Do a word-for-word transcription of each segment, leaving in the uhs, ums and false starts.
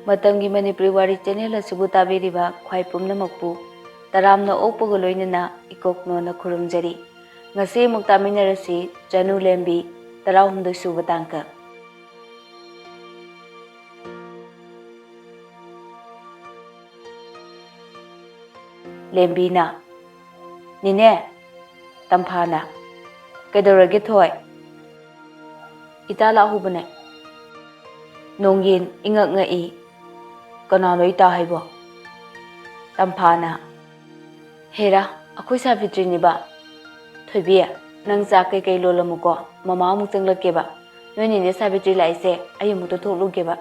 ꯃꯇꯝꯒꯤ ꯃꯅꯤꯄꯨꯔꯤ ꯋꯥꯔꯤ ꯆꯦꯅꯦꯜ ꯑꯁꯤꯕꯨ ꯇꯥꯕꯤꯔꯤꯕ ꯈ꯭ꯋꯥꯏ ꯄꯨꯝꯅꯃꯛꯄꯨ ꯇꯔꯥꯝꯅ ꯑꯣꯛꯄꯒ ꯂꯣꯏꯅꯅ ꯏꯀꯣꯛꯅꯣꯅ ꯈꯨꯔꯨꯝꯖꯔꯤ꯫ ꯉꯁꯤ ꯑꯃꯨꯛ ꯇꯥꯃꯤꯟꯅꯔꯁꯤ ꯆꯅꯨ ꯂꯦꯝꯕꯤ, ꯇꯔꯥꯍꯨꯝꯗꯣꯏ ꯁꯨꯕ ꯇꯥꯡꯀꯛ꯫ ꯂꯦꯝꯕꯤꯅ, "ꯅꯦꯅꯦ!" ꯇꯝꯐꯥꯅ, "ꯀꯩꯗꯧꯔꯒꯦ ꯊꯣꯏ?" "ꯏꯇꯥ ꯂꯥꯛꯍꯧꯕꯅꯦ꯫" ꯅꯣꯡꯌꯦꯟ ꯏꯉꯛ ꯉꯛꯏ꯫ "ꯀꯅꯥꯅꯣ ꯏꯇꯥ ꯍꯥꯏꯕꯣ?" ꯇꯝꯐꯥꯅ, "ꯍꯦꯔꯥ, ꯑꯩꯈꯣꯏ ꯁꯥꯕꯤꯇ꯭ꯔꯤꯅꯤꯕ꯫ ꯊꯣꯏꯕꯤ, ꯅꯪ ꯆꯥꯛ ꯀꯩꯀꯩ ꯂꯣꯜꯂꯝꯃꯨꯀꯣ, ꯃꯃꯥ ꯑꯃꯨꯛ ꯆꯪꯂꯛꯀꯦꯕ꯫ ꯅꯣꯏ ꯅꯦꯅꯦ ꯁꯥꯕꯤꯇ꯭ꯔꯤ ꯂꯥꯛꯏꯁꯦ ꯑꯩ ꯑꯃꯨꯛꯇ ꯊꯣꯛꯂꯨꯒꯦꯕ꯫"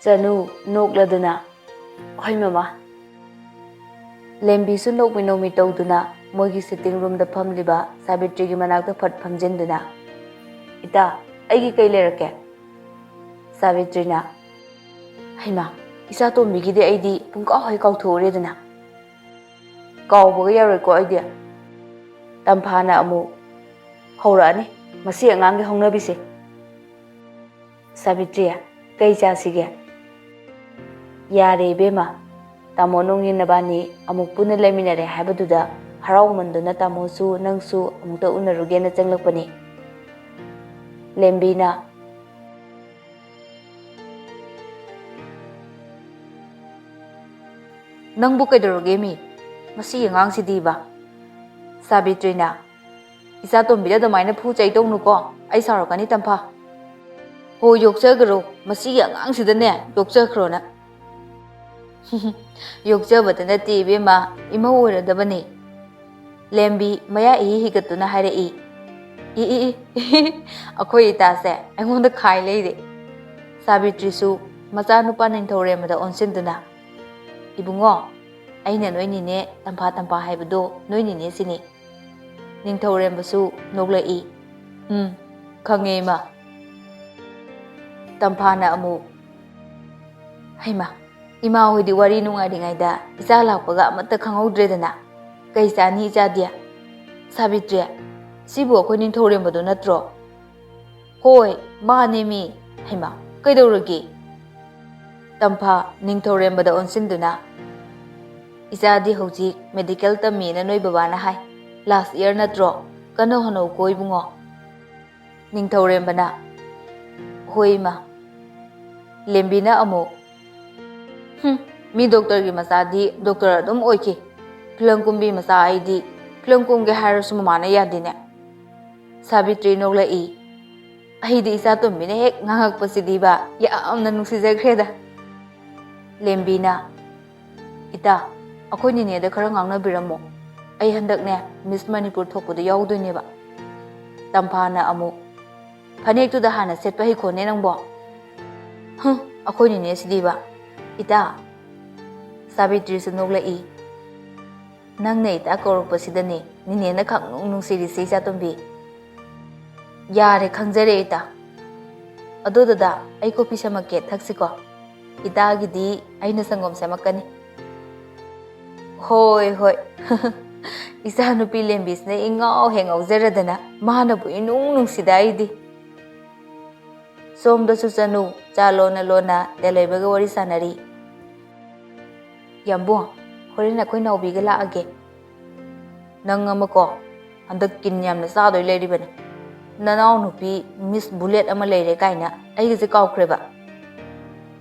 ꯆꯅꯨ ꯅꯣꯛꯂꯗꯨꯅ, "ꯍꯣꯏ ꯃꯃꯥ꯫" ꯂꯦꯝꯕꯤꯁꯨ ꯅꯣꯛꯃꯤ ꯅꯣꯛꯃꯤ ꯇꯧꯗꯨꯅ ꯃꯣꯏꯒꯤ ꯁꯤꯇꯤꯡ ꯔꯨꯝꯗ ꯐꯝꯂꯤꯕ ꯁꯥꯕꯤꯇ꯭ꯔꯤꯒꯤ ꯃꯅꯥꯛꯇ ꯐꯠ ꯐꯝꯖꯤꯟꯗꯨꯅ, "ꯏꯇꯥ, ꯑꯩꯒꯤ ꯀꯩ ꯂꯩꯔꯛꯀꯦ?" ꯁꯥꯕꯤꯇ꯭ꯔꯤꯅ, "ꯍꯩꯃꯥ, ꯏꯆꯥ ꯇꯣꯝꯕꯤꯒꯤꯗꯤ ꯑꯩꯗꯤ ꯄꯨꯡꯀꯥꯎ ꯍꯦꯛ ꯀꯥꯎꯊꯣꯛꯎꯔꯦꯗꯅ꯫" "ꯀꯥꯎꯕꯒ ꯌꯥꯔꯣꯏꯀꯣ ꯑꯩꯗꯤ꯫" ꯇꯝꯐꯥꯅ ꯑꯃꯨꯛ, "ꯍꯧꯔꯛꯑꯅꯤ ꯃꯁꯤ ꯑꯉꯥꯡꯒꯤ ꯍꯧꯅꯕꯤꯁꯦ꯫" ꯁꯥꯕꯤꯇ꯭ꯔꯤ, "ꯀꯩ ꯆꯥꯁꯤꯒꯦ?" "ꯌꯥꯔꯦ ꯏꯕꯦꯝꯃ, ꯇꯥꯃꯣ ꯅꯣꯡꯌꯤꯟ ꯅꯕꯥꯅꯤ ꯑꯃꯨꯛ ꯄꯨꯟꯅ ꯂꯩꯃꯤꯟꯅꯔꯦ ꯍꯥꯏꯕꯗꯨꯗ ꯍꯔꯥꯎꯃꯟꯗꯨꯅ ꯇꯥꯃꯣꯁꯨ ꯅꯪꯁꯨ ꯑꯃꯨꯛꯇ ꯎꯅꯔꯨꯒꯦꯅ ꯆꯪꯂꯛꯄꯅꯤ꯫" ꯂꯦꯝꯕꯤꯅ, "ꯅꯪꯕꯨ ꯀꯩꯗꯧꯔꯒꯦ ꯃꯤ? ꯃꯁꯤ ꯑꯉꯥꯡꯁꯤꯗꯤꯕ?" ꯁꯥꯕꯤꯇ꯭ꯔꯤꯅ, "ꯏꯆꯥ ꯇꯣꯝꯕꯤꯗ ꯑꯗꯨꯃꯥꯏꯅ ꯐꯨ ꯆꯩ ꯇꯧꯅꯨꯀꯣ, ꯑꯩ ꯁꯥꯎꯔꯛꯀꯅꯤ ꯇꯝꯐꯥ꯫" "ꯍꯣ, ꯌꯣꯛꯆꯈ꯭ꯔꯣ, ꯃꯁꯤꯒꯤ ꯑꯉꯥꯡꯁꯤꯗꯅꯦ ꯌꯣꯛꯆꯈ꯭ꯔꯣꯅ꯫" "ꯌꯣꯛꯆꯕꯗ ꯅꯠꯇꯦ ꯏꯕꯦꯝꯃ, ꯏꯃꯧ ꯑꯣꯏꯔꯗꯕꯅꯤ꯫" ꯂꯦꯝꯕꯤ ꯃꯌꯥ ꯏꯍꯤ ꯍꯤꯒꯠꯇꯨꯅ ꯍꯥꯏꯔꯛꯏ, "ꯏ, ꯏ, ꯏ, ꯑꯩꯈꯣꯏ ꯏꯇꯥꯁꯦ ꯑꯩꯉꯣꯟꯗ ꯈꯥꯏ ꯂꯩꯔꯦ꯫" ꯁꯥꯕꯤꯇ꯭ꯔꯤꯁꯨ ꯃꯆꯥꯅꯨꯄꯥ ꯅꯤꯡꯊꯧꯔꯦꯝꯕꯗ ꯑꯣꯟꯁꯤꯟꯗꯨꯅ, "ꯏꯕꯨꯡꯉꯣ, ꯑꯩꯅ ꯅꯣꯏ ꯅꯤꯅꯦ ꯇꯝꯐꯥ ꯇꯝꯐꯥ ꯍꯥꯏꯕꯗꯣ ꯅꯣꯏ ꯅꯤꯅꯦ ꯁꯤꯅꯤ꯫" ꯅꯤꯡꯊꯧꯔꯦꯝꯕꯁꯨ ꯅꯣꯛꯂꯛꯏ, "ꯎꯝ, ꯈꯪꯉꯦ ꯏꯃꯥ꯫" ꯇꯝꯐꯥꯅ ꯑꯃꯨꯛ, "ꯍꯩꯃꯥ, ꯏꯃꯥ ꯍꯣꯏꯗꯤ ꯋꯥꯔꯤ ꯅꯨꯡꯉꯥꯏꯔꯤꯉꯩꯗ ꯏꯆꯥ ꯂꯥꯛꯄꯒ ꯑꯃꯠꯇ ꯈꯪꯍꯧꯗ꯭ꯔꯦꯗꯅ꯫ ꯀꯩ ꯆꯥꯅꯤ ꯏꯆꯥꯗꯤ? ꯁꯥꯕꯤꯇ꯭ꯔꯤ, ꯁꯤꯕꯨ ꯑꯩꯈꯣꯏ ꯅꯤꯡꯊꯧꯔꯦꯝꯕꯗꯣ ꯅꯠꯇ꯭ꯔꯣ?" "ꯍꯣꯏ, ꯃꯥꯅꯦ ꯃꯤ꯫" "ꯍꯩꯃꯥ, ꯀꯩꯗꯧꯔꯒꯦ?" ꯇꯝꯐꯥ ꯅꯤꯡꯊꯧꯔꯦꯝꯕꯗ ꯑꯣꯟꯁꯤꯟꯗꯨꯅ, "ꯏꯆꯥꯗꯤ ꯍꯧꯖꯤꯛ ꯃꯦꯗꯤꯀꯦꯜ ꯇꯝꯃꯤꯅ ꯅꯣꯏ ꯕꯕꯥꯅ ꯍꯥꯏ꯫ ꯂꯥꯁ ꯏꯌꯥꯔ ꯅꯠꯇ꯭ꯔꯣ? ꯀꯟꯅ ꯍꯣꯠꯅꯧꯀꯣ ꯏꯕꯨꯡꯉꯣ꯫" ꯅꯤꯡꯊꯧꯔꯦꯝꯕꯅ, "ꯍꯣꯏ ꯏꯃꯥ꯫" ꯂꯦꯝꯕꯤꯅ ꯑꯃꯨꯛ, "ꯍꯨꯝ, ꯃꯤ ꯗꯣꯛꯇꯔꯒꯤ ꯃꯆꯥꯗꯤ ꯗꯣꯛꯇꯔ ꯑꯗꯨꯝ ꯑꯣꯏꯈꯤ꯫ ꯐꯤꯂꯝ ꯀꯨꯝꯕꯤ ꯃꯆꯥ ꯑꯩꯗꯤ ꯐꯤꯂꯝ ꯀꯨꯝꯒꯦ ꯍꯥꯏꯔꯁꯨ ꯃꯃꯥꯅ ꯌꯥꯗꯦꯅꯦ꯫" ꯁꯥꯕꯤꯇ꯭ꯔꯤ ꯅꯣꯛꯂꯛꯏ꯫ "ꯑꯩꯗꯤ ꯏꯆꯥ ꯇꯣꯝꯕꯤꯅ ꯍꯦꯛ ꯉꯥꯡꯉꯛꯄꯁꯤꯗꯤꯕ ꯌꯥꯝꯅ ꯅꯨꯡꯁꯤꯖꯈ꯭ꯔꯦꯗ꯫" ꯂꯦꯝꯕꯤꯅ, "ꯏꯇꯥ, ꯑꯩꯈꯣꯏ ꯅꯤꯅꯦꯗ ꯈꯔ ꯉꯥꯡꯅꯕꯤꯔꯝꯃꯣ꯫ ꯑꯩ ꯍꯟꯗꯛꯅꯦ ꯃꯤꯁ ꯃꯅꯤꯄꯨꯔ ꯊꯣꯛꯄꯗ ꯌꯥꯎꯗꯣꯏꯅꯦꯕ꯫" ꯇꯝꯐꯥꯅ ꯑꯃꯨꯛ, "ꯐꯅꯦꯛꯇꯨꯗ ꯍꯥꯟꯅ ꯁꯦꯠꯄ ꯍꯩꯈꯣꯅꯦ ꯅꯪꯕꯣ꯫" "ꯍꯨꯝ, ꯑꯩꯈꯣꯏ ꯅꯤꯅꯦꯁꯤꯗꯤꯕ꯫ ꯏꯇꯥ꯫" ꯁꯥꯕꯤꯇ꯭ꯔꯤꯁꯨ ꯅꯣꯛꯂꯛꯏ꯫ "ꯅꯪꯅ ꯏꯇꯥ ꯀꯧꯔꯛꯄꯁꯤꯗꯅꯦ ꯅꯤꯅꯦꯅ ꯈꯪꯅꯨꯡ ꯅꯨꯡꯁꯤꯔꯤꯁꯦ, ꯏꯆꯥꯇꯣꯝꯕꯤ꯫" "ꯌꯥꯔꯦ, ꯈꯪꯖꯔꯦ ꯏꯇꯥ꯫ ꯑꯗꯣ ꯗꯗꯥ, ꯑꯩ ꯀꯣꯐꯤ ꯁꯦꯝꯃꯛꯀꯦ, ꯊꯛꯁꯤꯀꯣ꯫ ꯏꯇꯥꯒꯤꯗꯤ ꯑꯩꯅ ꯁꯪꯒꯣꯝ ꯁꯦꯝꯃꯛꯀꯅꯤ꯫" "ꯍꯣꯏ, ꯍꯣꯏ꯫" ꯏꯆꯥꯅꯨꯄꯤ ꯂꯦꯝꯕꯤꯁꯤꯅ ꯏꯉꯥꯎ ꯍꯦꯛ ꯉꯥꯎꯖꯔꯗꯅ, ꯃꯥꯅꯕꯨ ꯏꯅꯨꯡ ꯅꯨꯡꯁꯤꯗ ꯑꯩꯗꯤ꯫ ꯁꯣꯝꯗꯁꯨ ꯆꯅꯨ ꯆꯥ ꯂꯣꯟꯅ ꯂꯣꯟꯅ ꯇꯦꯂꯩꯕꯒ ꯋꯥꯔꯤ ꯁꯥꯟꯅꯔꯤ꯫ "ꯌꯥꯝꯕꯨꯡ, ꯍꯣꯔꯦꯟ ꯑꯩꯈꯣꯏ ꯅꯥꯎꯕꯤꯒ ꯂꯥꯛꯑꯒꯦ꯫ ꯅꯪ ꯑꯃꯀꯣ, ꯍꯟꯗꯛ ꯀꯤꯟ ꯌꯥꯝꯅ ꯆꯥꯗꯣꯏ ꯂꯩꯔꯤꯕꯅꯤ꯫ ꯅꯅꯥꯎ ꯅꯨꯄꯤ ꯃꯤꯁ ꯕꯨꯂꯦꯠ ꯑꯃ ꯂꯩꯔꯦ ꯀꯥꯏꯅ ꯑꯩꯒꯁꯦ ꯀꯥꯎꯈ꯭ꯔꯦꯕ꯫"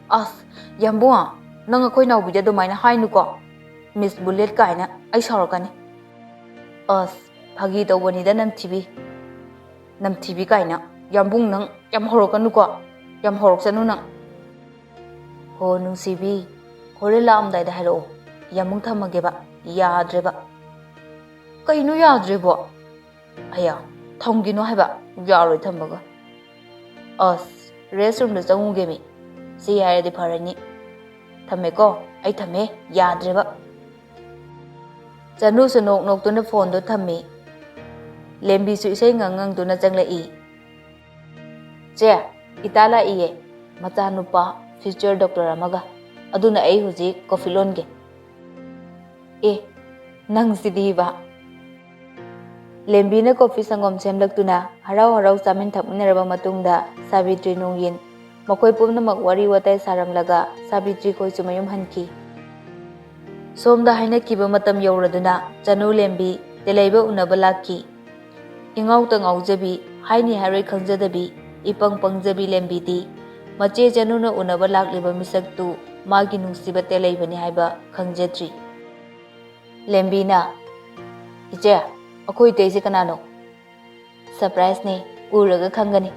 "ꯑꯁ, ꯌꯥꯝꯕꯨꯡ, ꯅꯪ ꯑꯩꯈꯣꯏ ꯅꯥꯎꯕꯤꯗ ꯑꯗꯨꯃꯥꯏꯅ ꯍꯥꯏꯅꯨꯀꯣ꯫ ꯃꯤꯁ ꯕꯨꯂꯦꯠ ꯀꯥꯏꯅ ꯑꯩ ꯁꯥꯎꯔꯛꯀꯅꯤ꯫" "ꯑꯁ, ꯐꯥꯒꯤ ꯇꯧꯕꯅꯤꯗ ꯅꯝꯊꯤꯕꯤ꯫ ꯅꯝꯊꯤꯕꯤ ꯀꯥꯏꯅ꯫ ꯌꯥꯝꯕꯨꯡ, ꯅꯪ ꯌꯥꯝ ꯍꯧꯔꯛꯀꯅꯨꯀꯣ꯫ ꯌꯥꯝ ꯍꯧꯔꯛꯆꯅꯨ ꯅꯪ꯫" "ꯍꯣ ꯅꯨꯡꯁꯤꯕꯤ, ꯍꯣꯔꯦꯟ ꯂꯥꯛꯑꯝꯗꯥꯏꯗ ꯍꯥꯏꯔꯛꯑꯣ꯫ ꯌꯥꯝꯕꯨꯡ ꯊꯝꯃꯒꯦꯕ꯫ ꯌꯥꯗ꯭ꯔꯦꯕ꯫" "ꯀꯩꯅꯣ ꯌꯥꯗ꯭ꯔꯦꯕꯣ?" "ꯑꯌꯥ, ꯊꯝꯒꯤꯅꯣ ꯍꯥꯏꯕ꯫ ꯌꯥꯔꯣꯏ ꯊꯝꯕꯒ꯫" "ꯑꯁ, ꯔꯦꯁ ꯔꯨꯝꯗ ꯆꯪꯉꯨꯒꯦꯃꯤ꯫ ꯁꯤ ꯍꯥꯏꯔꯗꯤ ꯐꯔꯅꯤ꯫ ꯊꯝꯃꯦꯀꯣ, ꯑꯩ ꯊꯝꯃꯦ꯫ ꯌꯥꯗ꯭ꯔꯦꯕ꯫" ꯆꯅꯨꯁꯨ ꯅꯣꯛ ꯅꯣꯛꯇꯨꯅ ꯐꯣꯟꯗꯣ ꯊꯝꯃꯤ꯫ ꯂꯦꯝꯕꯤꯁꯨ ꯏꯁꯩ ꯉꯪ ꯉꯪꯗꯨꯅ ꯆꯪꯂꯛꯏ꯫ "ꯆꯦ, ꯏꯇꯥ ꯂꯥꯛꯏꯌꯦ, ꯃꯆꯥꯅꯨꯄꯥ ꯐ꯭ꯌꯨꯆꯔ ꯗꯣꯛꯇꯔ ꯑꯃꯒ꯫ ꯑꯗꯨꯅ ꯑꯩ ꯍꯧꯖꯤꯛ ꯀꯣꯐꯤ ꯂꯣꯟꯒꯦ꯫" "ꯑꯦ, ꯅꯪꯁꯤꯗꯤꯕ!" ꯂꯦꯝꯕꯤꯅ ꯀꯣꯐꯤ ꯁꯪꯒꯣꯝ ꯁꯦꯝꯂꯛꯇꯨꯅ ꯍꯔꯥꯎ ꯍꯔꯥꯎ ꯆꯥꯃꯤꯟ ꯊꯛꯃꯤꯟꯅꯔꯕ ꯃꯇꯨꯡꯗ, ꯁꯥꯕꯤꯇ꯭ꯔꯤ ꯅꯣꯡꯌꯤꯟ ꯃꯈꯣꯏ ꯄꯨꯝꯅꯃꯛ ꯋꯥꯔꯤ ꯋꯥꯇꯥꯏ ꯁꯥꯔꯝꯂꯒ ꯁꯥꯕꯤꯇ꯭ꯔꯤ ꯈꯣꯏꯁꯨ ꯃꯌꯨꯝ ꯍꯟꯈꯤ꯫ ꯁꯣꯝꯗ ꯍꯥꯏꯅꯈꯤꯕ ꯃꯇꯝ ꯌꯧꯔꯗꯨꯅ ꯆꯅꯨ ꯂꯦꯝꯕꯤ ꯇꯦꯂꯩꯕ ꯎꯅꯕ ꯂꯥꯛꯈꯤ꯫ ꯏꯉꯥꯎꯇ ꯉꯥꯎꯖꯕꯤ, ꯍꯥꯏꯅꯤ ꯍꯥꯏꯔꯣꯏ ꯈꯪꯖꯗꯕꯤ, ꯏꯄꯪ ꯄꯪꯖꯕꯤ ꯂꯦꯝꯕꯤꯗꯤ ꯃꯆꯦ ꯆꯅꯨꯅ ꯎꯅꯕ ꯂꯥꯛꯂꯤꯕ ꯃꯤꯁꯛꯇꯨ ꯃꯥꯒꯤ ꯅꯨꯡꯁꯤꯕ ꯇꯦꯂꯩꯕꯅꯤ ꯍꯥꯏꯕ ꯈꯪꯖꯗ꯭ꯔꯤ꯫ ꯂꯦꯝꯕꯤꯅ, "ꯏꯆꯦ, ꯑꯩꯈꯣꯏ ꯏꯇꯩꯁꯦ ꯀꯅꯥꯅꯣ?" "ꯁꯔꯄ꯭ꯔꯥꯏꯖꯅꯦ, ꯎꯔꯒ ꯈꯪꯒꯅꯤ꯫"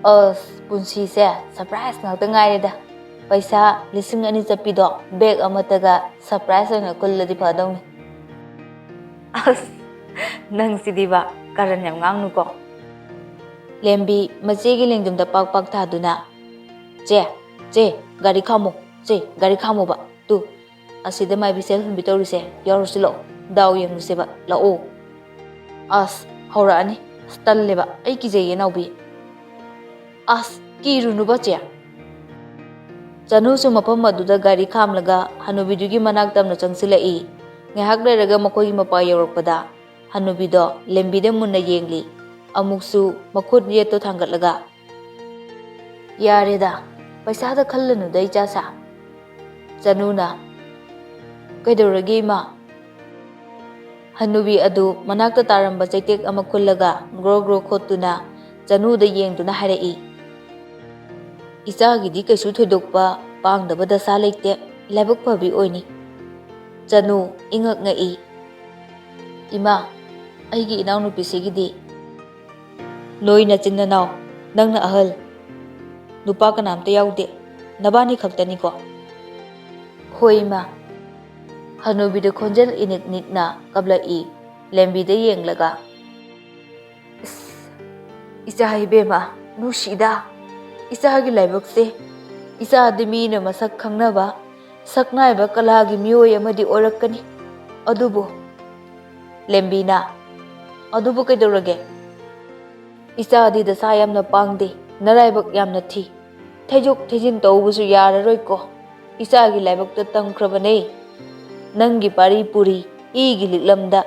"ꯑꯁ, ꯄꯨꯟꯁꯤꯁꯦ ꯁꯔꯄ꯭ꯔꯥꯏꯖ ꯉꯥꯛꯇ ꯉꯥꯏꯔꯦꯗ꯫ ꯄꯩꯁꯥ ꯂꯤꯁꯤꯡ ꯑꯅꯤ ꯆꯠꯄꯤꯗꯣ ꯕꯦꯒ ꯑꯃꯠꯇꯒ ꯁꯔꯄ꯭ꯔꯥꯏꯖ ꯑꯣꯏꯅ ꯀꯨꯜꯂꯗꯤ ꯐꯗꯧꯅꯤ꯫" "ꯑꯁ, ꯅꯪꯁꯤꯗꯤꯕ, ꯀꯔꯟ ꯌꯥꯝ ꯉꯥꯡꯅꯨꯀꯣ꯫" ꯂꯦꯝꯕꯤ ꯃꯆꯦꯒꯤ ꯂꯦꯡꯖꯨꯝꯗ ꯄꯥꯛ ꯄꯥꯛ ꯊꯥꯗꯨꯅ, "ꯆꯦ, ꯆꯦ, ꯒꯥꯔꯤ ꯈꯥꯝꯃꯣ, ꯆꯦ, ꯒꯥꯔꯤ ꯈꯥꯝꯃꯣꯕ, ꯇꯨ, ꯑꯁꯤꯗ ꯃꯥꯏꯕꯤ ꯁꯦꯜ ꯍꯨꯟꯕꯤ ꯇꯧꯔꯤꯁꯦ, ꯌꯥꯎꯔꯨꯁꯤ ꯂꯥꯛꯑꯣ, ꯗꯥꯎ ꯌꯦꯡꯉꯨꯁꯦꯕ, ꯂꯥꯛꯑꯣ꯫" "ꯑꯁ, ꯍꯧꯔꯛꯑꯅꯤ, ꯑꯁ, ꯇꯜꯂꯦꯕ, ꯑꯩ ꯀꯤꯖꯩꯌꯦ ꯅꯥꯎꯕꯤ꯫" "ꯑꯁ, ꯀꯤꯔꯨꯅꯨꯕ ꯆꯦ꯫" ꯆꯅꯨꯁꯨ ꯃꯐꯝ ꯑꯗꯨꯗ ꯒꯥꯔꯤ ꯈꯥꯝꯂꯒ ꯍꯅꯨꯕꯤꯗꯨꯒꯤ ꯃꯅꯥꯛ ꯇꯝꯅ ꯆꯪꯁꯤꯜꯂꯛꯏ꯫ ꯉꯥꯏꯍꯥꯛ ꯂꯩꯔꯒ ꯃꯈꯣꯏꯒꯤ ꯃꯄꯥ ꯌꯧꯔꯛꯄꯗ ꯍꯅꯨꯕꯤꯗꯣ ꯂꯦꯝꯕꯤꯗ ꯃꯨꯟꯅ ꯌꯦꯡꯂꯤ꯫ ꯑꯃꯨꯛꯁꯨ ꯃꯈꯨꯠ ꯌꯦꯠꯇꯣ ꯊꯥꯡꯒꯠꯂꯒ, "ꯌꯥꯔꯦꯗ, ꯄꯩꯁꯥꯗ ꯈꯜꯂꯅꯨꯗ ꯏꯆꯥꯁꯥ꯫" ꯆꯅꯨꯅ, "ꯀꯩꯗꯧꯔꯒꯦ ꯏꯃꯥ?" ꯍꯅꯨꯕꯤ ꯑꯗꯨ ꯃꯅꯥꯛꯇ ꯇꯥꯔꯝꯕ ꯆꯩꯇꯦꯛ ꯑꯃ ꯈꯨꯜꯂꯒ ꯒ꯭ꯔꯣ ꯒ꯭ꯔꯣ ꯈꯣꯠꯇꯨꯅ ꯆꯅꯨꯗ ꯌꯦꯡꯗꯨꯅ ꯍꯥꯏꯔꯛꯏ, "ꯏꯆꯥꯒꯤꯗꯤ ꯀꯩꯁꯨ ꯊꯣꯏꯗꯣꯛꯄ ꯄꯥꯡꯗꯕ ꯗꯁꯥ ꯂꯩꯇꯦ, ꯂꯥꯏꯕꯛ ꯐꯕꯤ ꯑꯣꯏꯅꯤ꯫" ꯆꯅꯨ ꯏꯉꯛ ꯉꯛꯏ꯫ "ꯏꯃꯥ, ꯑꯩꯒꯤ ꯏꯅꯥꯎꯅꯨꯄꯤꯁꯤꯒꯤꯗꯤ?" "ꯅꯣꯏ ꯅꯆꯤꯟ ꯅꯅꯥꯎ, ꯅꯪꯅ ꯑꯍꯜ, ꯅꯨꯄꯥ ꯀꯅꯥꯝꯇ ꯌꯥꯎꯗꯦ, ꯅꯕꯥꯅꯤ ꯈꯛꯇꯅꯤꯀꯣ?" "ꯍꯣꯏ ꯏꯃꯥ꯫" ꯍꯅꯨꯕꯤꯗ ꯈꯣꯟꯖꯦꯜ ꯏꯅꯤꯛ ꯅꯤꯛꯅ ꯀꯞꯂꯛꯏ, ꯂꯦꯝꯕꯤꯗ ꯌꯦꯡꯂꯒ꯫ "ꯑꯁ, ꯏꯆꯥ ꯏꯕꯦꯝꯃ, ꯅꯨꯡꯁꯤꯗ, ꯏꯆꯥꯒꯤ ꯂꯥꯏꯕꯛꯁꯦ, ꯏꯆꯥꯗꯤ ꯃꯤꯅ ꯃꯁꯛ ꯈꯪꯅꯕ, ꯁꯛꯅꯥꯏꯕ ꯀꯂꯥꯒꯤ ꯃꯤꯑꯣꯏ ꯑꯃꯗꯤ ꯑꯣꯏꯔꯛꯀꯅꯤ꯫ ꯑꯗꯨꯕꯨ," ꯂꯦꯝꯕꯤꯅ, "ꯑꯗꯨꯕꯨ ꯀꯩꯗꯧꯔꯒꯦ? ꯏꯆꯥꯗꯤ ꯗꯁꯥ ꯌꯥꯝꯅ ꯄꯥꯡꯗꯦ, ꯅꯔꯥꯏꯕꯛ ꯌꯥꯝꯅ ꯊꯤ꯫ ꯊꯩꯗꯣꯛ ꯊꯩꯖꯤꯟ ꯇꯧꯕꯁꯨ ꯌꯥꯔꯔꯣꯏꯀꯣ꯫ ꯏꯆꯥꯒꯤ ꯂꯥꯏꯕꯛꯇ ꯇꯝꯈ꯭ꯔꯕꯅꯦ꯫ ꯅꯪꯒꯤ ꯄꯥꯔꯤ ꯄꯨꯔꯤ, ꯏꯒꯤ ꯂꯤꯛꯂꯝꯗ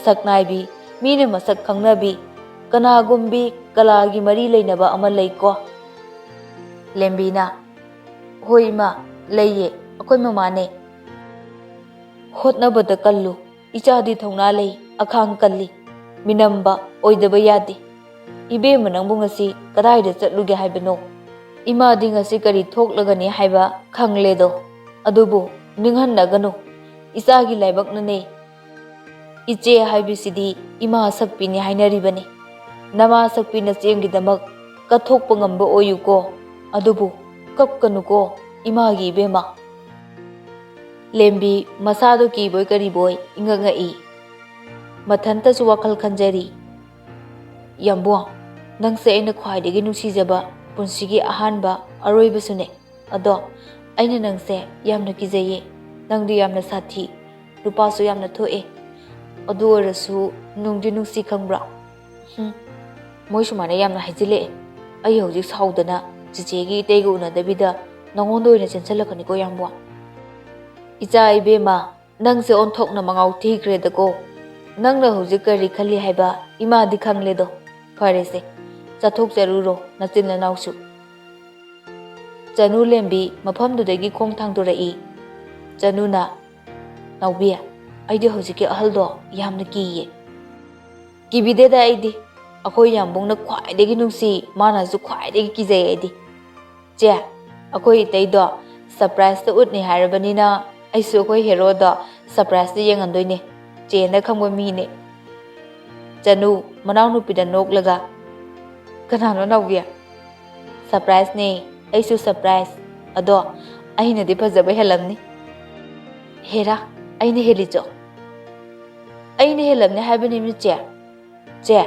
ꯁꯛꯅꯥꯏꯕꯤ, ꯃꯤꯅ ꯃꯁꯛ ꯈꯪꯅꯕꯤ, ꯀꯅꯥꯒꯨꯝꯕꯤ ꯀꯂꯥꯒꯤ ꯃꯔꯤ ꯂꯩꯅꯕ ꯑꯃ ꯂꯩꯀꯣ꯫" ꯂꯦꯝꯕꯤꯅ, "ꯍꯣꯏ ꯏꯃꯥ, ꯂꯩꯌꯦ, ꯑꯩꯈꯣꯏ ꯃꯃꯥꯅꯦ꯫ ꯍꯣꯠꯅꯕꯗ ꯀꯜꯂꯨ, ꯏꯆꯥꯗꯤ ꯊꯧꯅꯥ ꯂꯩ, ꯑꯈꯥꯡ ꯀꯜꯂꯤ, ꯃꯤꯅꯝꯕ ꯑꯣꯏꯗꯕ ꯌꯥꯗꯦ꯫ ꯏꯕꯦꯝꯃ, ꯅꯪꯕꯨ ꯉꯁꯤ ꯀꯗꯥꯏꯗ ꯆꯠꯂꯨꯒꯦ ꯍꯥꯏꯕꯅꯣ? ꯏꯃꯥꯗꯤ ꯉꯁꯤ ꯀꯔꯤ ꯊꯣꯛꯂꯒꯅꯤ ꯍꯥꯏꯕ ꯈꯪꯂꯦꯗꯣ, ꯑꯗꯨꯕꯨ ꯅꯤꯡꯍꯟꯅꯒꯅꯨ, ꯏꯆꯥꯒꯤ ꯂꯥꯏꯕꯛꯅꯅꯦ꯫ ꯏꯆꯦ ꯍꯥꯏꯕꯁꯤꯗꯤ ꯏꯃꯥ ꯁꯛꯄꯤꯅꯤ ꯍꯥꯏꯅꯔꯤꯕꯅꯤ꯫ ꯅꯃꯥ ꯁꯛꯄꯤ ꯅꯆꯦꯒꯤꯗꯃꯛ ꯀꯠꯊꯣꯛꯄ ꯉꯝꯕ ꯑꯣꯏꯌꯨꯀꯣ, ꯑꯗꯨꯕꯨ ꯀꯞꯀꯅꯨꯀꯣ, ꯏꯃꯥꯒꯤ ꯏꯕꯦꯝꯃ꯫" ꯂꯦꯝꯕꯤ ꯃꯁꯥꯗꯣ ꯀꯤꯕꯣꯏ ꯀꯔꯤꯕꯣꯏ ꯏꯉꯛ ꯉꯛꯏ꯫ ꯃꯊꯟꯇꯁꯨ ꯋꯥꯈꯜ ꯈꯟꯖꯔꯤ꯫ "ꯌꯥꯝꯕꯨꯡ, ꯅꯪꯁꯦ ꯑꯩꯅ ꯈ꯭ꯋꯥꯏꯗꯒꯤ ꯅꯨꯡꯁꯤꯖꯕ ꯄꯨꯟꯁꯤꯒꯤ ꯑꯍꯥꯟꯕ ꯑꯔꯣꯏꯕꯁꯨꯅꯦ꯫ ꯑꯗꯣ ꯑꯩꯅ ꯅꯪꯁꯦ ꯌꯥꯝꯅ ꯀꯤꯖꯩꯌꯦ꯫ ꯅꯪꯗꯤ ꯌꯥꯝꯅ ꯁꯥꯊꯤ, ꯅꯨꯄꯥꯁꯨ ꯌꯥꯝꯅ ꯊꯣꯛꯑꯦ꯫ ꯑꯗꯨ ꯑꯣꯏꯔꯁꯨ ꯅꯨꯡꯗꯤ ꯅꯨꯡꯁꯤ, ꯈꯪꯕ꯭ꯔꯥ?" ꯍꯨꯝ, ꯃꯣꯏ ꯁꯨꯃꯥꯏꯅ ꯌꯥꯝꯅ ꯍꯥꯏꯖꯤꯜꯂꯛꯑꯦ꯫ ꯑꯩ ꯍꯧꯖꯤꯛ ꯁꯥꯎꯗꯅ ꯆꯤꯆꯦꯒꯤ ꯏꯇꯩꯒ ꯎꯅꯗꯕꯤꯗ ꯅꯉꯣꯟꯗ ꯑꯣꯏꯅ ꯆꯦꯟꯁꯤꯜꯂꯛꯀꯅꯤꯀꯣ, ꯌꯥꯝꯕꯨꯡ꯫ "ꯏꯆꯥ ꯏꯕꯦꯝꯃ, ꯅꯪꯁꯦ ꯑꯣꯟꯊꯣꯛꯅ ꯃꯉꯥꯎ ꯊꯤꯈ꯭ꯔꯦꯗꯀꯣ꯫ ꯅꯪꯅ ꯍꯧꯖꯤꯛ ꯀꯔꯤ ꯈꯜꯂꯤ ꯍꯥꯏꯕ ꯏꯃꯥꯗꯤ ꯈꯪꯂꯦꯗꯣ꯫ ꯐꯔꯦꯁꯦ, ꯆꯠꯊꯣꯛꯆꯔꯨꯔꯣ ꯅꯆꯤꯟ ꯅꯅꯥꯎꯁꯨ꯫" ꯆꯅꯨ ꯂꯦꯝꯕꯤ ꯃꯐꯝꯗꯨꯗꯒꯤ ꯈꯣꯡ ꯊꯥꯡꯗꯣꯔꯛꯏ꯫ ꯆꯅꯨꯅ, "ꯅꯥꯎꯕꯤ, ꯑꯩꯗꯤ ꯍꯧꯖꯤꯛꯀꯤ ꯑꯍꯜꯗꯣ ꯌꯥꯝꯅ ꯀꯤꯌꯦ꯫" "ꯀꯤꯕꯤꯗꯦꯗ ꯑꯩꯗꯤ꯫ ꯑꯩꯈꯣꯏ ꯌꯥꯝꯕꯨꯡꯅ ꯈ꯭ꯋꯥꯏꯗꯒꯤ ꯅꯨꯡꯁꯤ, ꯃꯥꯅꯁꯨ ꯈ꯭ꯋꯥꯏꯗꯒꯤ ꯀꯤꯖꯩ ꯑꯩꯗꯤ꯫ ꯆꯦ, ꯑꯩꯈꯣꯏ ꯏꯇꯩꯗꯣ ꯁꯔꯄ꯭ꯔꯥꯏꯖꯇ ꯎꯠꯅꯤ ꯍꯥꯏꯔꯕꯅꯤꯅ ꯑꯩꯁꯨ ꯑꯩꯈꯣꯏ ꯍꯦꯔꯣꯗꯣ ꯁꯔꯄ꯭ꯔꯥꯏꯖꯇ ꯌꯦꯡꯍꯟꯗꯣꯏꯅꯦ꯫ ꯆꯦꯅ ꯈꯪꯕ ꯃꯤꯅꯦ꯫" ꯆꯅꯨ ꯃꯅꯥꯎꯅꯨꯄꯤꯗ ꯅꯣꯛꯂꯒ, "ꯀꯅꯥꯅꯣ ꯅꯥꯎꯕꯤ?" "ꯁꯔꯄ꯭ꯔꯥꯏꯖꯅꯦ, ꯑꯩꯁꯨ ꯁꯔꯄ꯭ꯔꯥꯏꯖ꯫ ꯑꯗꯣ ꯑꯩꯅꯗꯤ ꯐꯖꯕ ꯍꯦꯜꯂꯝꯅꯤ꯫" "ꯍꯦꯔꯥ, ꯑꯩꯅ ꯍꯦꯜꯂꯤꯆꯣ?" "ꯑꯩꯅ ꯍꯦꯜꯂꯝꯅꯤ ꯍꯥꯏꯕꯅꯤ ꯃꯤꯆꯦ꯫ ꯆꯦ,